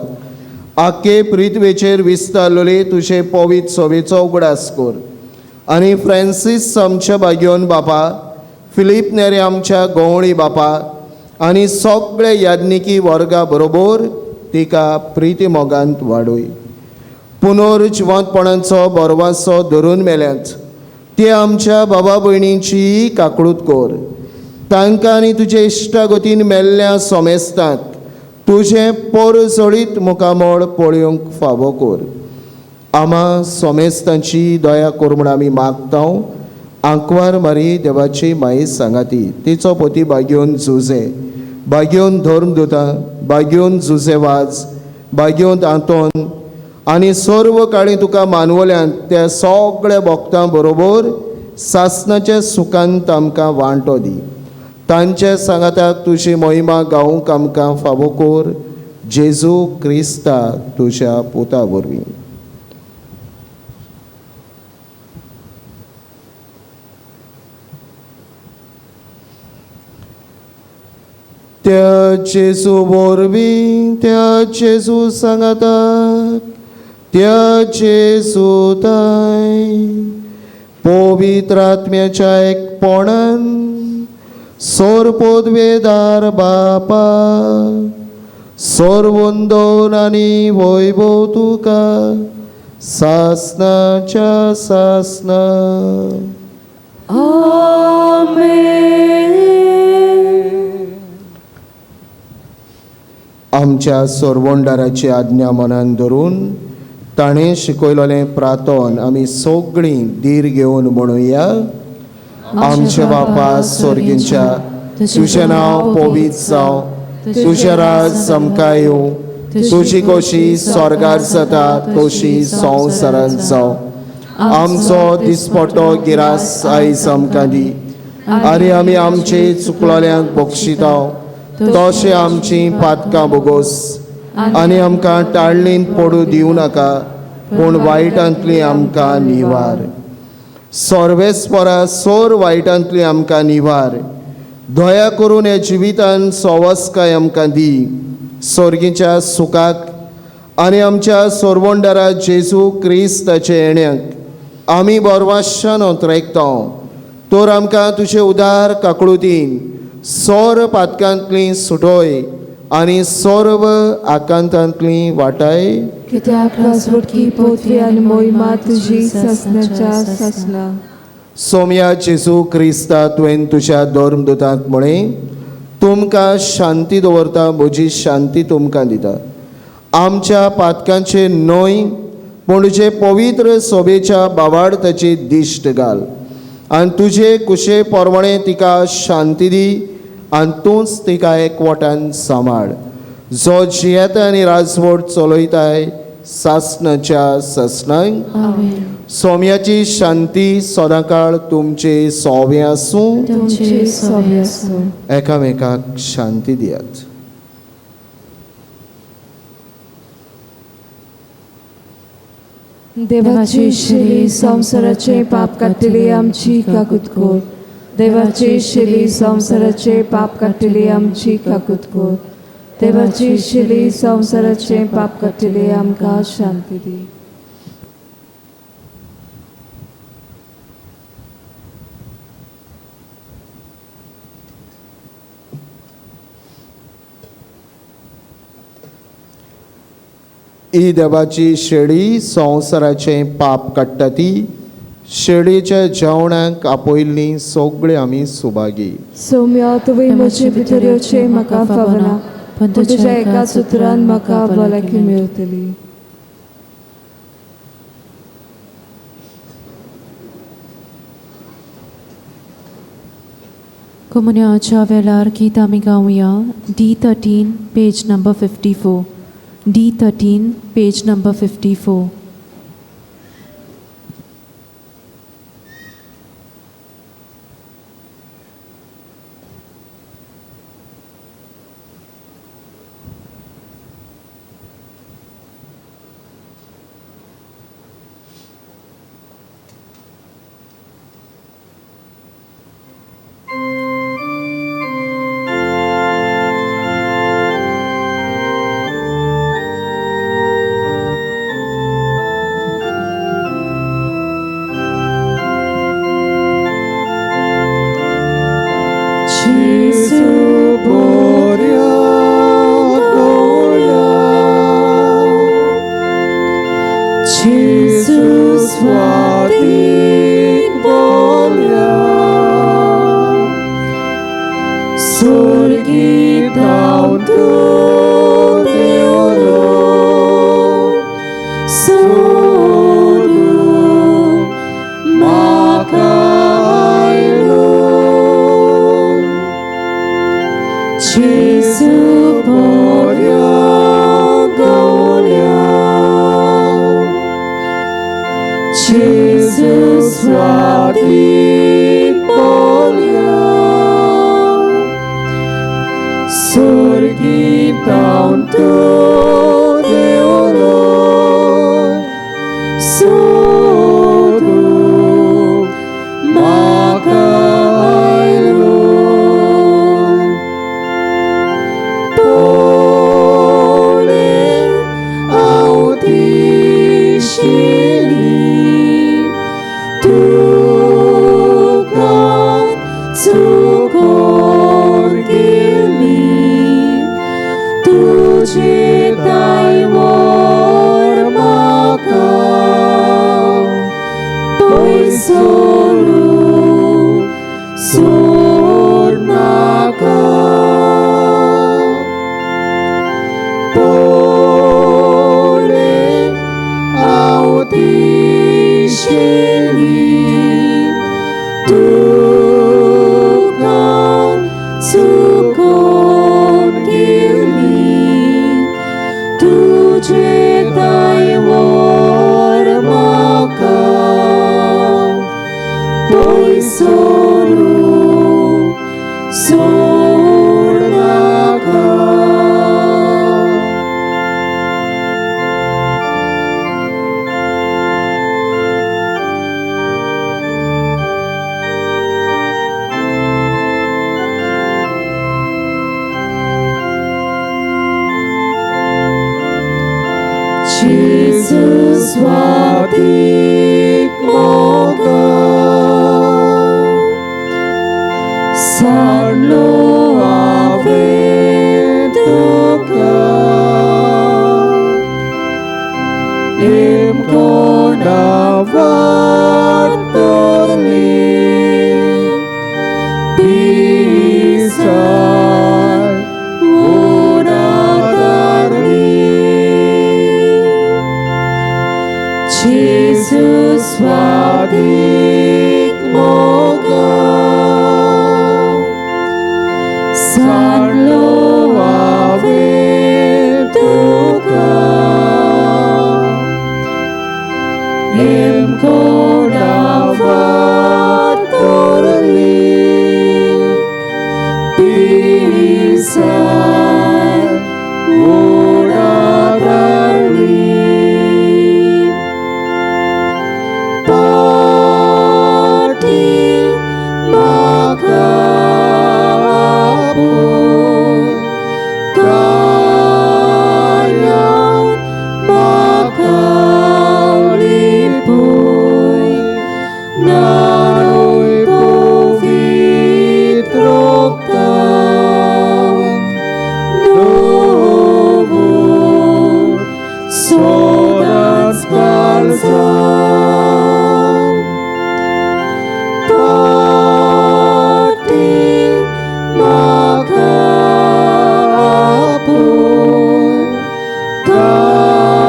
आखे पृथ्वेचेर विस्तारलेले तुजे पवित्र सभेचो उगडास कर आनी फ्रांसीस आमच्या बागयोन बापा, फिलीप नेरे आमच्या गवळी बापा आनी सगळे याज्ञिकी वर्गा बरोबर तिका प्रिती मोगांत वाडय। पुनर्जिवंतपणाचो बरवासो धरून मेल्यात ते आमच्या बाबा भयणींची काकळूत कर, तांकां आनी तुजे इश्टागतीन मेल्ल्या सोमेस्तांक तुजें पोरजळीत मुखामळ पळोवंक फावो कर। आमा सोमेस्तांची दया कर म्हूण आमी मागता। आंकवार मारी देवाची माई सांगाती, तिचो पोती बागयोन जुजे, बागयोन धर्मदुता, बागयोन जुजे वाज, बागयोन आंतोन आनी सर्व काळी तुका मानवल्यान त्या सगळ्या भक्तां बरोबर सासनाच्या सुखांत आमकां वांटो दी। तांचे सांगाताक तुजी महिमा गावंक आमकां फावो कर, जेजू क्रिस्ता तुज्या पुता वरवीं। त्या जेजू वरवीं, त्या जेजू सांगाताक, त्या जेजू ताय पवित्र आत्म्याच्या एकपणान सोरपोदवेदार बापा, सोरवंदोन आनी वैभव तुका सासनाच्या सासना। आमेन। आमच्या सोरवंडाराची आज्ञा मनान धरून ताणें शिकयलेलें प्रातोन आमी सगळीं धीर घेवन म्हणुया। आमच्या बापा स्वर्गींच्या, तुजें नांव पवित्र जावं, तुजें राज आमकां येवं, तुजी खोशी स्वर्गार जाता तशी संवसारांत जावं। आमचो दिसपटो गिरास आयज आमकां दी आनी आमी आमचे चुकलोल्यांक बक्षिता तशें आमची पातकां बोगोस आनी आमकां टाळणीन पडूं दिवं नाका, पूण वायटांतली आमकां निवार। सर्वेस्परा सोर वायटांतली आमकां निवार। दया करून ह्या जिवितान सवस्काय आमकां दी, स्वर्गीच्या सुखाक आनी आमच्या सोरवंडारा जेजू क्रिस्ताचे येण्याक आमी बोरवाशान अंतरेकता तर आमकां तुजे उदार काकळुतीन सोर पातकांतली सुटोय आनी सर्व आकांतांतली वाटाय. कित्याक राजवटकी पोथवी आनी मोहिमा तुजी सासणाच्या सासणा. सोम्या जेजू क्रिस्ता तुवें तुज्या धर्मदूतांत म्हळें तुमकां शांती दवरता म्हजी शांती तुमकां दिता. आमच्या पातकांचे न्हय पूण तुजे पवित्र सोबेच्या बावाडताची दिश्ट घाल आनी तुजे कुशे प्रमाणे तिका शांती दी आनी तूंच तिका एकवटान सांबाळ जो जियेता आनी राजवट चलयताय सासणाच्या सासणाक. सोम्याची शांती सदांकाळ तुमचे सोवे आसूं. तुमचे सोबे आसूं. एकामेकाक शांती दियात. देवाची शिरी संवसाराचे पाप काडटली आमची काकूत कर. देवाची शिरी संवसाराचे पाप काडटली आमची काकूत कर. देवाची शिरी संवसाराचे पाप काडटली आमकां शांती दी. ही देवाची शेळी संवसाराचें पाप काडटा ती शेळीच्या जेवणाक आपयल्ली सगळे आमी सुभागी. सौम्या तुवें म्हजे भितर येवचें म्हाका फावना पूण तुज्या एका सुत्रान म्हाका भलायकी मेळटली. कोमुन्याच्या वेळार गीत आमी गावया D13 page number 54. D13 page number 54. Jesus, what मोगा सांडलो हांवें तुका इमकोणा वाट धरली पिसाय उणादारली जेजू स्वादीक मोगा सांडलो हांवें तुका इमकोणा वाट धरली पिसाय उणादारली पाटी म्हाका आपोय काळ्यांत म्हाका लिपोय न्हाणय पवित्र रगतान धुवून सदांच काळजान पाटी म्हाका आपोय काळ्यांत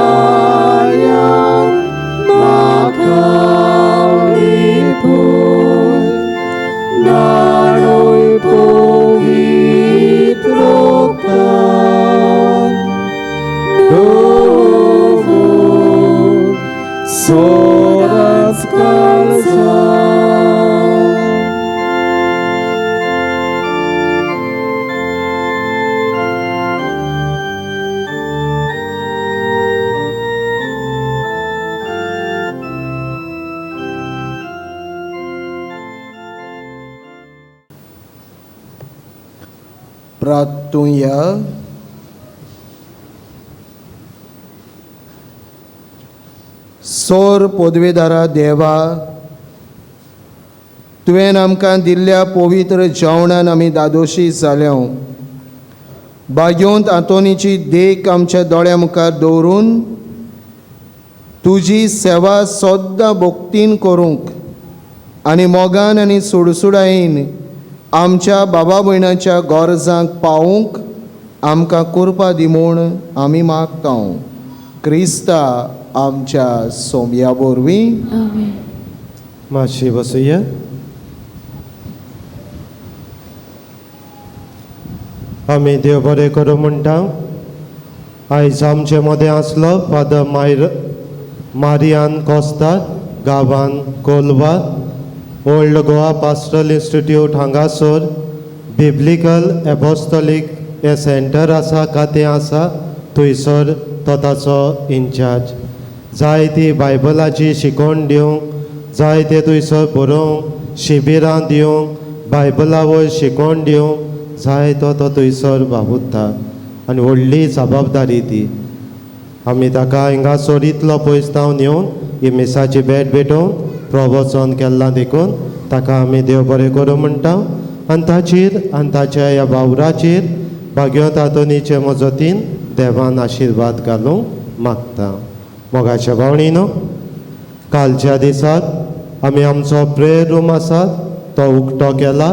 म्हाका लिपोय न्हाणय पवित्र रगतान धुवून सदांच काळजान. प्रार्थुया. सोर पदवेदारा देवा, तुवें आमकां दिल्ल्या पवित्र जेवणान आमी दादोशी जाल्या. बागेवंत आंतोनीची देख आमच्या दोळ्या मुखार दवरून तुजी सेवा सद्दां भक्तीन करूंक आनी मोगान आनी सुडसुडायेन आमच्या बाबा भयणाच्या गरजांक पावूंक आमकां कुरपा दी म्हूण आमी मागता, क्रिस्ता आमच्या सोमया वरवीं. आमेन. मातशी बसुया. आमी देव बरें करूं म्हणटा. आयज आमचे मदें आसलो फादर मायर मारियान कोस्ता, गांवान Colva, old Goa pastoral institute हांगासर बिब्लिकल एपोस्टोलीक हें सेंटर आसा, खातें आसा, थंयसर तो ताचो इन्चार्ज. जाय ती बायबलाची शिकवण दिवंक, जाय ते थंयसर बरोवंक, शिबिरां दिवंक, बायबला वयर शिकवण दिवंक जाय तो तो थंयसर वावुरता आनी व्हडली जबाबदारी ती. आमी ताका हिंगासर इतलो पयस थावन येवन ही मिसाची भेट भेटोवन प्रवचन केल्लां देखून ताका आमी देव बरें करूं म्हणटा आनी ताचेर आनी ताच्या ह्या वावराचेर भाग्यवंत आंतोनीचे मजतीन देवान आशिर्वाद घालूंक मागता. मोगाच्या भावणीनो, कालच्या दिसाक आमी आमचो प्रेयर रूम आसा तो उक्तो केला.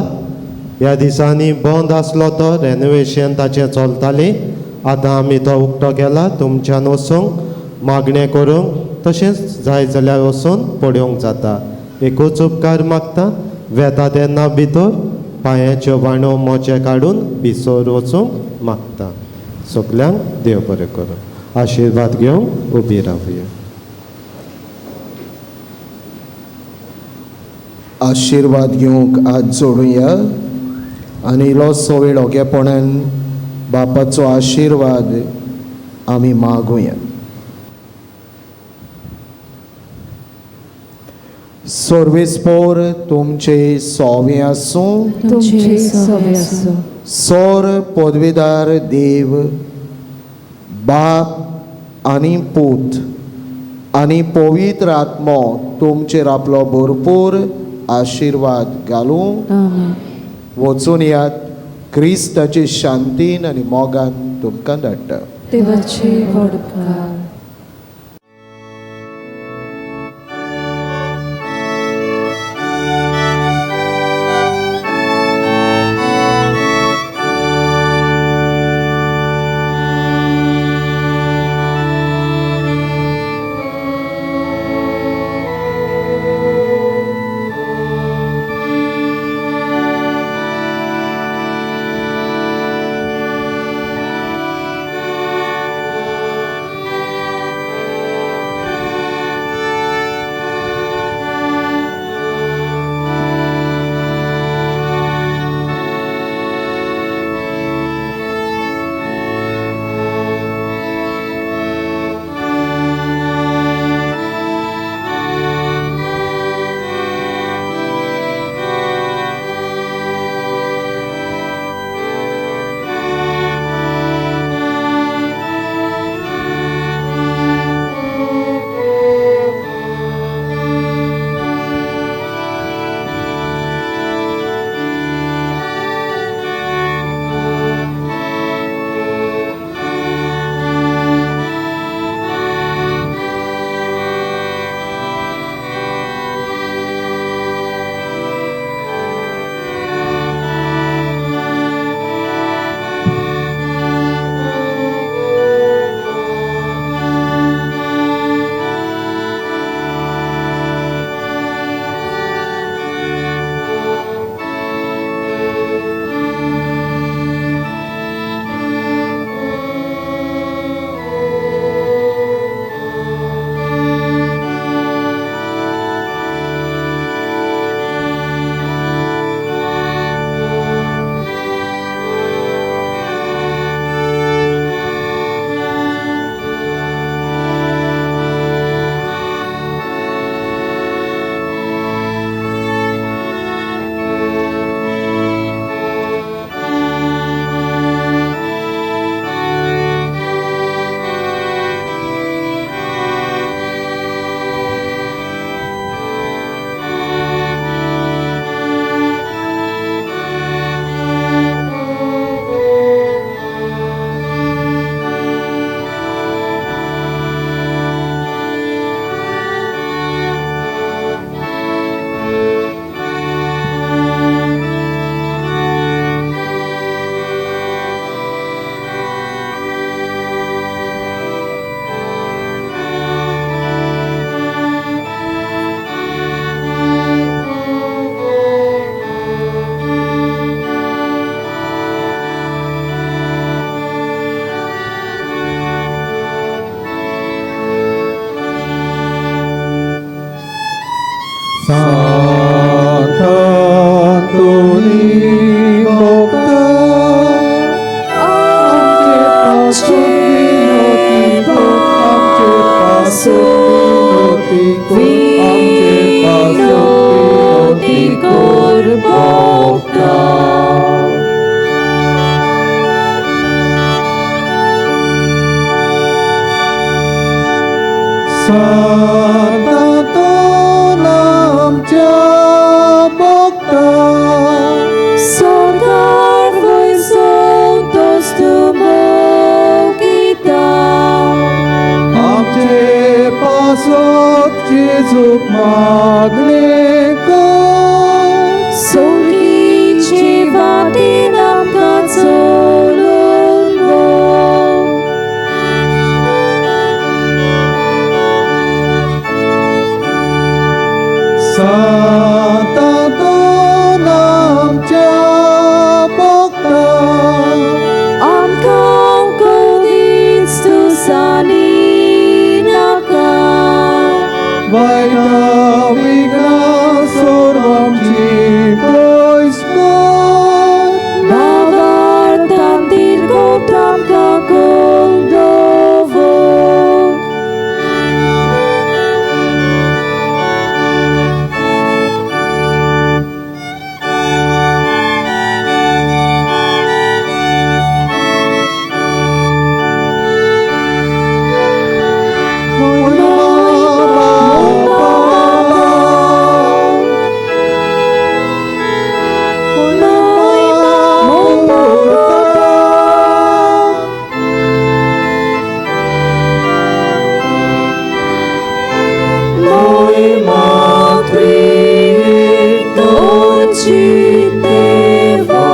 ह्या दिसांनी बंद आसलो तो, रेनोवेशन ताचें चलतालें. आतां आमी तो उक्तो केला, तुमच्यान वचूंक मागणें करूंक तशेंच जाय जाल्यार वचून पळोवंक जाता. एकूच उपकार मागता, वेता तेन्ना भितर पांयाच्यो बाणो मोचे काडून भिसर वचूंक मागता. सगल्यांक देव बरें करूं. आशिर्वाद घेवन उबी रावया. आशिर्वाद घेवंक हात जोडुया आनी इल्लोसो वेळ ओगेपणान बापाचो आशिर्वाद आमी मागुया. सर्वेस्पोर तुमचे सोवे आसूं. तुमचे सवे आसूं. सोर पदवेदार देव बाप आनी पूत आनी पवित्र आत्मो तुमचेर आपलो भरपूर आशिर्वाद घालूं. आमेन. वचून यात, क्रिस्ताचे शांतीन आनी मोगान तुमकां धाडटा. देवाचे व्हड उपकार. Vaita vigna sorva. देवा.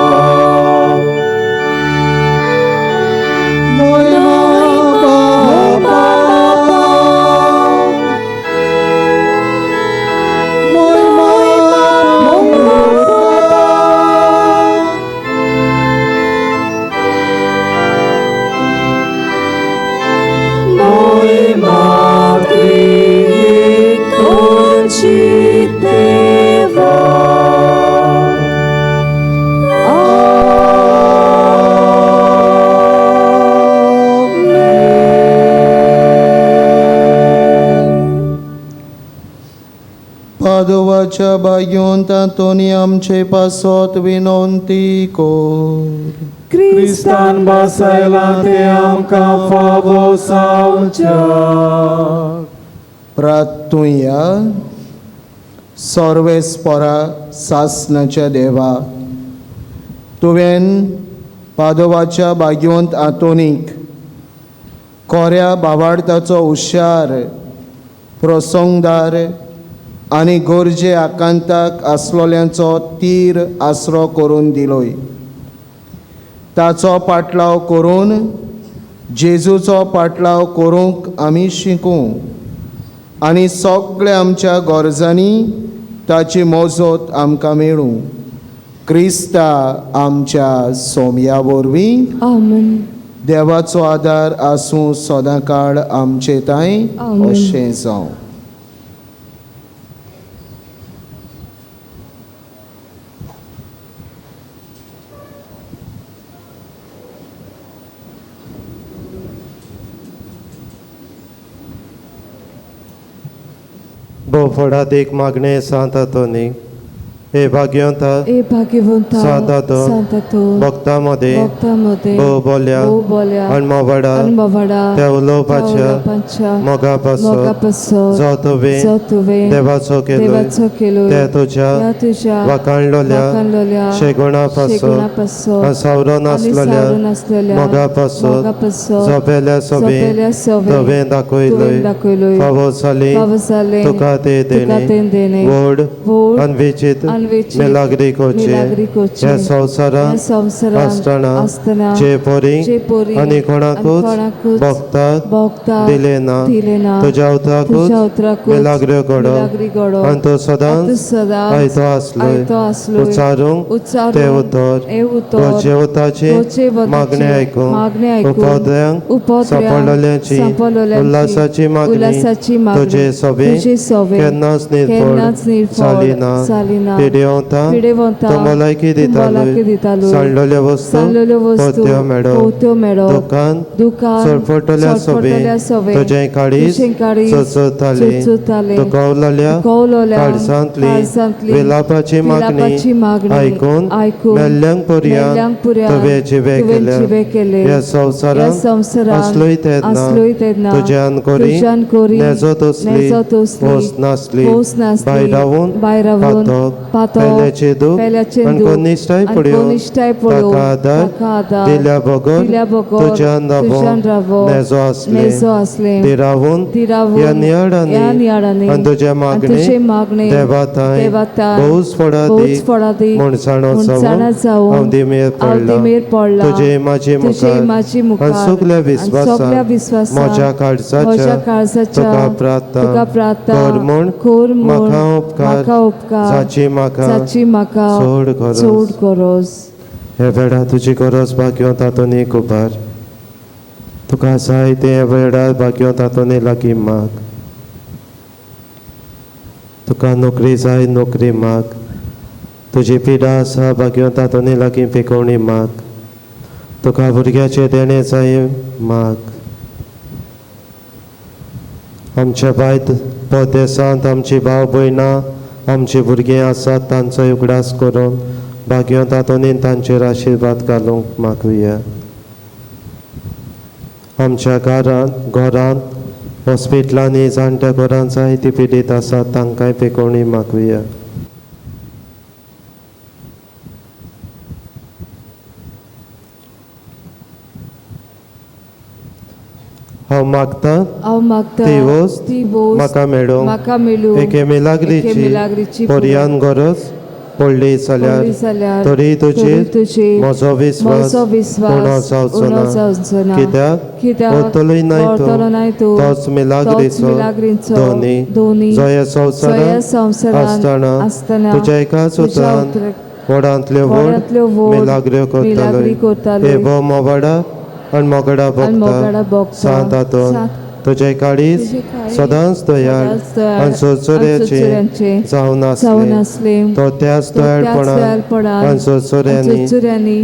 पादोवाच्या बागेवन तातोनी आमचे पासत विनंती कोर. क्रिस्तान बसयलां तें आमकां फावो जावच्याक. प्रार्थुया. सर्वेस्परा सासनाच्या देवा, तुवें पादोवाच्या बागेवंत आंतोनीक कोऱ्या बावाडताचो हुशार प्रसंगदार आनी गरजे आकांताक आसलोल्यांचो तीर आसरो करून दिलोय. ताचो पाटलाव करून जेजूचो पाटलाव करूंक आमी शिकूं आनी सगळ्या आमच्या गरजांनी ताची मजत आमकां मेळूं. क्रिस्ता आमच्या सोम्या वरवीं. आमेन. देवाचो आदार आसूं सदांकाळ आमचे तांय. अशें जावं. भोव मागणे सांत आंतोनी, हे भाग्यवंता ए भाग्यवंता सांत आंतोन, भक्ता भक्तां मदें मदें भोव बोल्या अणभवाडा अणभवाडा त्या उलोवपाच्या मोगा मोगा पासत पासत जो जो तुवें तुवें देवाचो देवाचो केलोय केलोय त्या तुज्या त्या तुज्या वाखाणलोल्या वाखाणलोल्या शेगुणा शेगुणा पासत पासत आनी सावरून आनी आसलोल्या सावरून आसलेल्या मोगा मोगा पासत पासत सोंपेल्या सोबे सोंपेल्या सोबे तुवें तुवें दाखयलोय दाखयलोय फावो जाली फावो जालें तुका ते तुका देणे तें देणें व्हड व्हड अनवेचित अनवेचित मिलाग्रिकोचे मिलाग्रिकोचे ह्या संवसारांत ह्या संवसारांत आसतना आसतना जे पोरी जे पोरी आनी आनी कोणाकूच कोणाकूच भोगताक भोगताक दिलें ना दिलें ना तुज्या उतराकूच तुज्या उतराकूच मिलाग्रो घडो मिलाग्री घडो आनी तूं आनी तूं सदांच सदांच आयतो आसलोय आयतो आसलोय उच्चारूंक उच्चारूंक तें उतर हें उतर गोचे उताची गोचे वताची मागणें आयकूंक मागणें आयकूंक उपद्र्यांक उपद्र्यांक सांपडलेल्यांची सांपडलेल्यांची उल्हासाची मागणी उल्हासाची मागणी तुजे सोबे तुजे सोबे केन्नाच केन्नाच निर्फळ निर्फळ जाली ना जाली ना पिडेवंता पिडेवंता तूं भलायकी तूं भलायकी दितालोय दितालोय सांडलेल्यो वस्तू सांडलेल्यो वस्तू पोत्यो मेळो पोत्यो मेळो दुकान दुकान सरपटल्या सोबे सरपटल्या सोबे तुजें काळीज तुजें काळीज चोचतालें चोचतालें दुखावलेल्या दुखावलेल्या काळजांतली काळजांतली विलापाची मागणी विलापाची मागणी आयकून आयकून मेल्ल्यांक पुरयान मेल्ल्यांक पुरयान तुवें जिवे तुवें केले जिवे केले ह्या ह्या संवसारांत संवसारांत आसलोय तेन्ना आसलोय तेन्ना तुज्यान कोरी तुज्यान कोरी नेजो तसली नेजो तसली खोस नासली खोस नासली भायरावून भायरावून पातक पातक पेल्याचें दूख पेल्याचें आनी दूख कोनिश्ठाय आनी पळोवन कोनिश्ठाय पळोवन ताका आदार ताका आदार दिल्या बगर दिल्या बगर तुज्यान तुज्यान रावो रावो नेजो आसलें नेजो आसलें थिरावून थिरावून ह्या नियाळांनी ह्या नियाळांनी आनी तुज्या आनी मागणे तुजें मागणें देवा थांय देवा थांय भोवच भोवच फळादीक फळादीक मुणसाणो मुणसाणो जावन जावन हांव दिमेर हांव पडला दिमेर पडला तुजे माझे तुजे मुखार माझे मुखार आनी सगल्या आनी सगल्या विस्वासान विस्वासान म्हज्या म्हज्या काळजाच्या काळजाच्या तुका प्रार्थना तुका प्रार्थना कर म्हूण कर म्हूण म्हाका उपकार म्हाका उपकार जाची म्हाका जाची म्हाका चड गरज. चड गरज. हे वेळार तुजी गरज भाग्यो तातूंत उबार तुका जाय ते वेळार भाग्यो तातूंत लागीं माग. तुका नोकरी जाय नोकरी माग. तुजी पिडा आसा भाग्यो तातूंत लागीं पिकोवणी माग. तुका भुरग्याचें देणें जाय माग. आमच्या बायत परदेसांत आमची भाव भयणां आमची भुरगीं आसात तांचो उगडास करून भाग्यो तातूंत तांचेर आशिर्वाद घालूंक मागुया. आमच्या घरांत हॉस्पिटलांनी जाणट्या घरांत जायती पिडीत आसात तांकांय पिकोवणी मागुया. हांव मागता हांव मागता ती वस्त ती वस्त म्हाका मेळूं म्हाका मेळूं एके एके मिलाग्रीची मिलाग्रीची पर्यान गरज पडली जाल्यार तरी तुजेर म्हजो विस्वास उणो जावचो ना, कित्याक व्हरतलोय नाय तूं तोच मिलाग्रीचो धोनी, जो ह्या संवसारांत आसतना तुज्या एकाच उतरान व्हडांतल्यो व्हड मिलाग्र्यो करतालो. हे भोव मोबाडा आनी मोगडा भोगता सांत आंतोन, तुजें काळीज सदांच दयाळ आनी सोरसोऱ्याचें जावन आसलें, तो त्याच दयाळपणान आनी सोरसोऱ्यांनी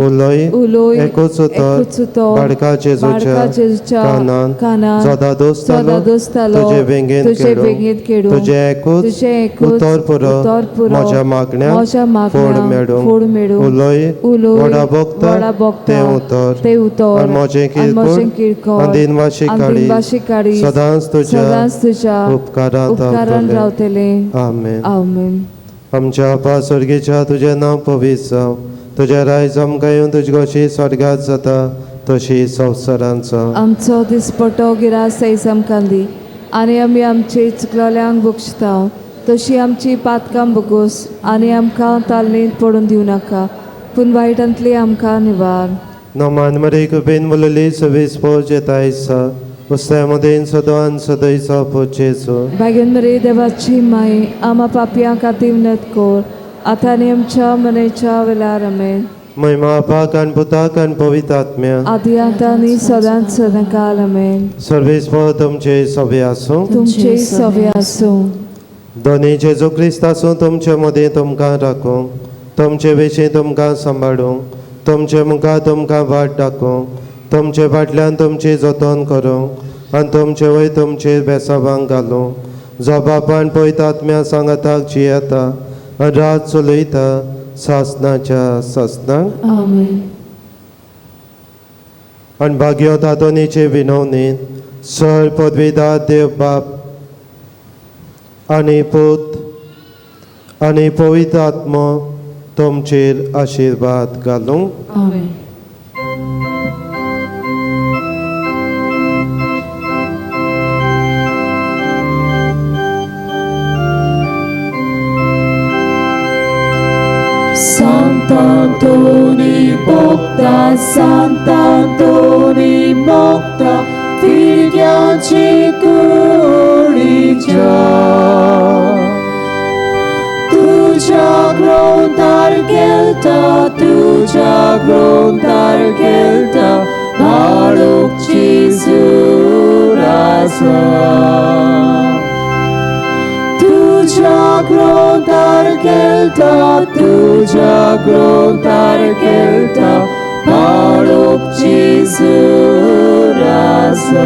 उलोय एकूच उतर बाळका जेजूच्या कानान जो दादोस जालो तुजे वेंगेंत खेळूं, तुजें एकूच उतर पुरो म्हज्या मागण्याक फोड मेळूं, उलोय व्हडा भोगता तें उतर आनी म्हजें किरकोळ आनी दिनवाशी काळीज सदांच तुज्या उपकारांत रावतलें. आमेन. आमेन. आमच्या आपा स्वर्गीच्या, तुजें नांव पवित्र जावं, तुजें रायज आमकां येवन तुजी कशी स्वर्गात जाता तशी संवसारांत जावं. आमचो दिसपटो गिरास आयज आमकां दी आनी आमी आमचे चुकलोल्यांक बक्षता तशी आमची पातकां बगोस आनी आमकां तालनेंत पडून दिवं नाका, पूण वायटांतली आमकां निवार. नमान मरे कृपेन मुलली सवीस पोज येता आसा उस्त्या सदां सदैचो पोचेचो. बागेन मरे देवाची माय आमा पापयां खातीर नत कर आतां आनी आमच्या मनाच्या वेळार. आमेन. महिमा आपाक आनी पुताक आनी पवित्र आत्म्या, आदी आतां आनी सदांच सदांकाल. आमेन. सर्वेस्पर तुमचे सवे आसूं, तुमचे सवे आसूं. दोनी जेजू क्रिस्त आसूं तुमचे मदीं तुमकां राखूं, तुमचे विशीं तुमकां सांबाळूं, तुमचे मुखार तुमकां वाट दाखोवं, तुमचे फाटल्यान तुमची जतन करूं आनी तुमचे वयर तुमचेर बेसावांक घालूं, जो बापान पवित्र आत्म्या सांगाताक जियेता आनी रात चलयता सासनाच्या सासनाक. आमेन. आनी भाग्यो तातोनीचे विनवणीन सर पदवीदार देव बाप आनी पूत आनी पवित्र आत्मो तुमचेर आशिर्वाद घालूं. आमेन. Sant'Antoni Bokta, Sant'Antoni Bokta, फिरग्याची कुडीच्या तुझ्या ग्रोंतार गेलता, तुझ्या ग्रोंतार गेलता, बाळूकची सुरासा. तुझ्या ग्रोंतार गेलता, तुझ्या ग्रोंतार गेलता, बाळूकची सुरासा.